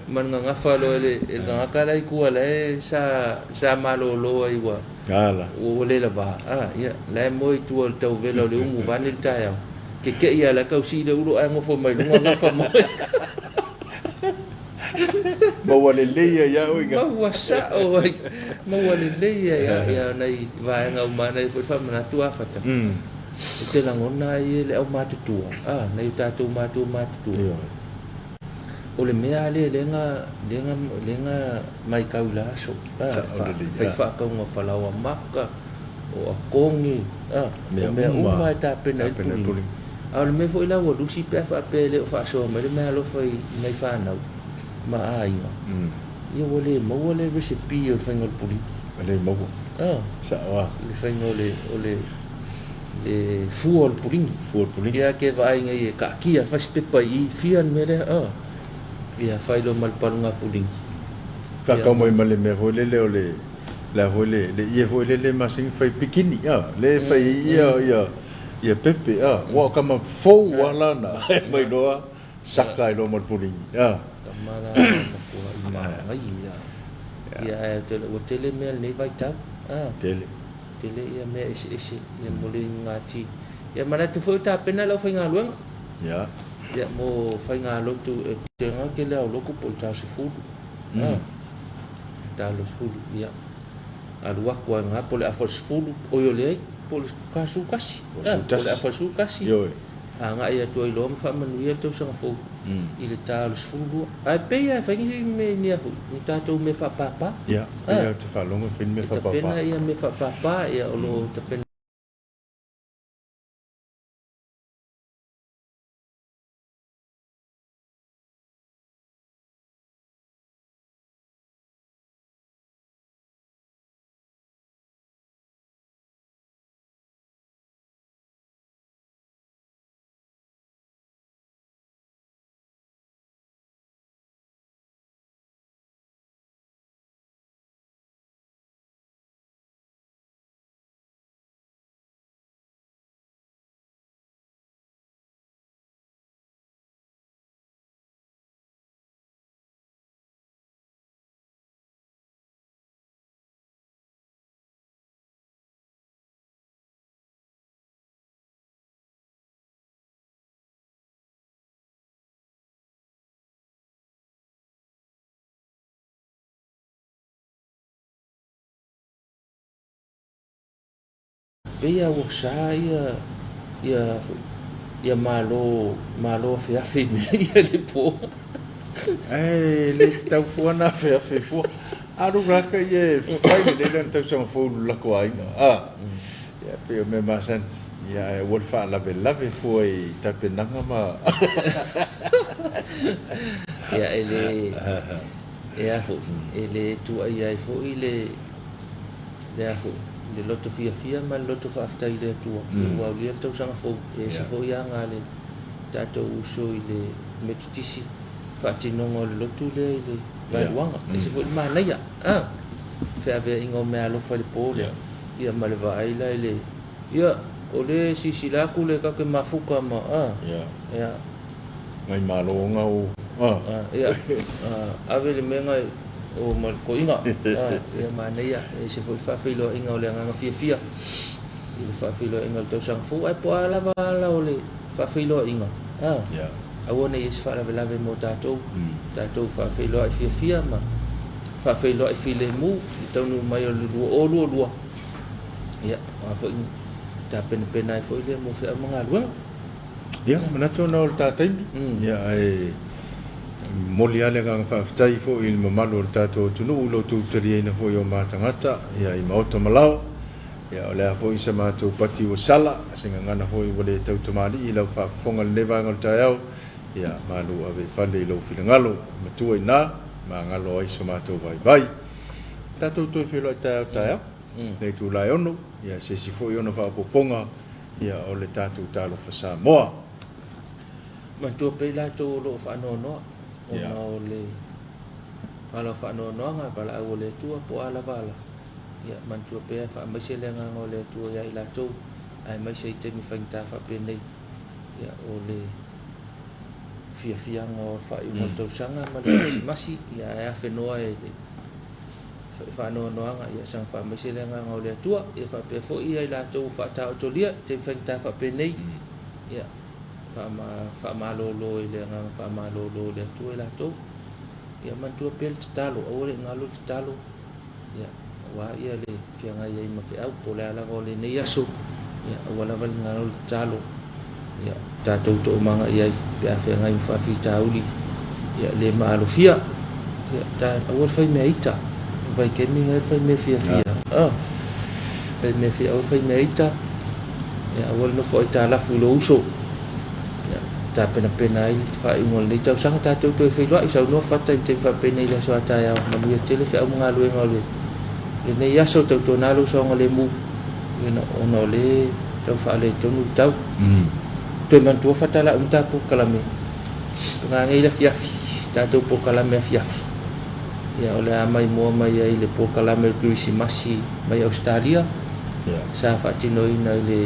ma le gagafa loa e le tagata la i tua la e sa sa malolo ai ua ua le lava. Ia la e moe i tua o le tauvela o le umu vaeane le taeao. Kekeʻi a la tausi le ulo ae nofo mai luga gafa mai. Maua lelei ai ia oe. Maua sao ai. Maua lelei ai ia ia nai vaega uma nei foi faamanatu afata. E te lagona ai e le aumatutua, a nai o tatou matua matutua. O le mea lea lea na lea na lea na matau i la aso, a fai faatauga falaoa maka. O akogi, a, o mea uma e tapena ai le puliga. A o le mea foi la ua lusi pe a faapea e le o faasoa mai le meaalofa i nai fanau ma aiga, ia ua le maua le recipe o le faiga o le puliga. Ua le maua. A. Sao a. Le faiga o le, o le, le fua o le puligi. Fua o le puligi. Ia ke vaai nei e kaatia, fai se pepa i i, fia le mea lea, a. Ia fai loa ma le paluga puligi. Faatau mai ma le mea foi lele o le Le a foi le le ie foi lele masani fai pikini a le fai ia ia ia pepe a ua o kama fou a lana e mai loa saka ai loa ma le puligi a. Tama la ua matuai manaia. Ia ae tele ua tele mea lenei vaitau. Ah. Tele. Tele ia mea eseese ia mo le gati. Ia manatu foi o tapena le aufaigaluega. Ia. Ia mo faigalotu e tega ke le au lotu po o le ta 10. Ah. Ta 10 ia. Alu atu ai ngā po le afa 10 oi o leai po le ka su kasi. Po le Po le afa su kasi. Ioe. Agai atu ai loa ma faamanuia le tausaga fou i le ta o le 12. Ae pei lava e fai ni mea ni a foi, ni tatou mea faapapa. Ia, pei lava ou te faalogo e fai ni mea faapapa. E tapena ia mea faapapa, ia o lo o tapena Pei lava ua sa ia ia foi ia malo malo afeafe i mea ia le po. Ae le tatau fua ona afeafe fua. Alu raka ia e fai lelei lana tausaga fou i lo latou aiga. A, ia pei o mea masani. Ia ae aua le faalavelave fua i tapenaga ma Ia e le e a foi e le tuuaia ai foi le le a foi, le loto fiafia ma le loto faafetai i le Atua ua aulia le tausaga fou. E ese foi aga a le tatou uso i le Metotisi, faatinoga o le lotu lea i le vaeluaga. E ese foi le manaia, a, feaveaiga o meaalofa i le po lea, ia ma le vaai la i le, ia, o lea e silasila atu le tatou te mafuta ma, a, ia. Ngai malo ona o a. Ia, ave le mea ngai o ma le toiga. Ia manaia, e ese foi faafeiloaiga o le agaga fiafia i le faafeiloaiga o le tausaga fou. Ae po o a lava ala o le faafeiloaiga, aua ne i i ai se faalavelave mo tatou, tatou faafeiloai fiafia ma faafeiloai filemu i le taunuu mai o le 2022. Ia, o a foi tapenapena ai foi lea mo feau ma galuega. Ia, manatu ona o le ta taimi, ia, ae momoli lava le agaga faafetai foi i le mamalu o le tatou atunuu i lo outou taliaina foi o ma tagata, ia, i maota ma laoa. Ia, o le a foi sa matou pati ua sala, se gagana foi ua le tau tamalii i lau faafofoga i lenei vaega o le taeao, ia, malu ave i fale i lou finagalo, matua i ina, magalo ai so matou vaivai. Tatou toe feiloai taeao taeao, i le itula e 6, ia, se isi foi ona faaopoopoga. Ia, o le tatou Talofa Samoa. Manatua pea i latou o lo o faanoanoa ona o le ala o faanoanoaga, valaau o le Atua po o a lava ala. Ia, manatua pea e faamaise le agaga o le Atua ia i latou, aemaise i taimi faigata faapenei. Ia, o le fiafiaga o le faaiuga o le tausaga ma le Kerisimasi, ia ae afenoa e le faanoanoaga, ia saga faamaise le agaga o le Atua, ia faapea foi ia i latou ua faataotolia i taimi faigata faapenei, ia faamalolo i le agaga faamalolo o le Atua i latou. Ia manatua pea le tatalo, aua le galo le tatalo, ia aua ia le feagai ai ma feau po o le a lava o lenei aso, ia aua lava le galo le tatalo, ia tatou toomaga i ai pe a feagai ma faafitauli, ia le maalofia, ia ta aua le fai mea ita, vaitaimi nai le fai mea fiafia, a fai mea fia, aua le fai mea ita, ia aua le nofo aitalafu i lou uso, ia tapenapena ai le faaiuga o lenei tausaga, tatou toe feiloai, saunoa fata i le taimi faapenei i le aso a taeao, manuia tele feau ma galuega o lenei aso, tautuana lou saogalemu, ona o le tau faaletonu le tau. Toe manatua fata la uma ta polokalame nga nei le afiafi, tatou polokalame afiafi. Ia o le a maimoa mai ai le polokalame o le Kerisimasi mai Ausetalia. Sa faatinoina i le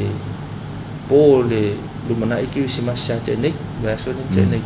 po o le lumanai Kerisimasi sa tea nei, vaiaso lea na tea nei.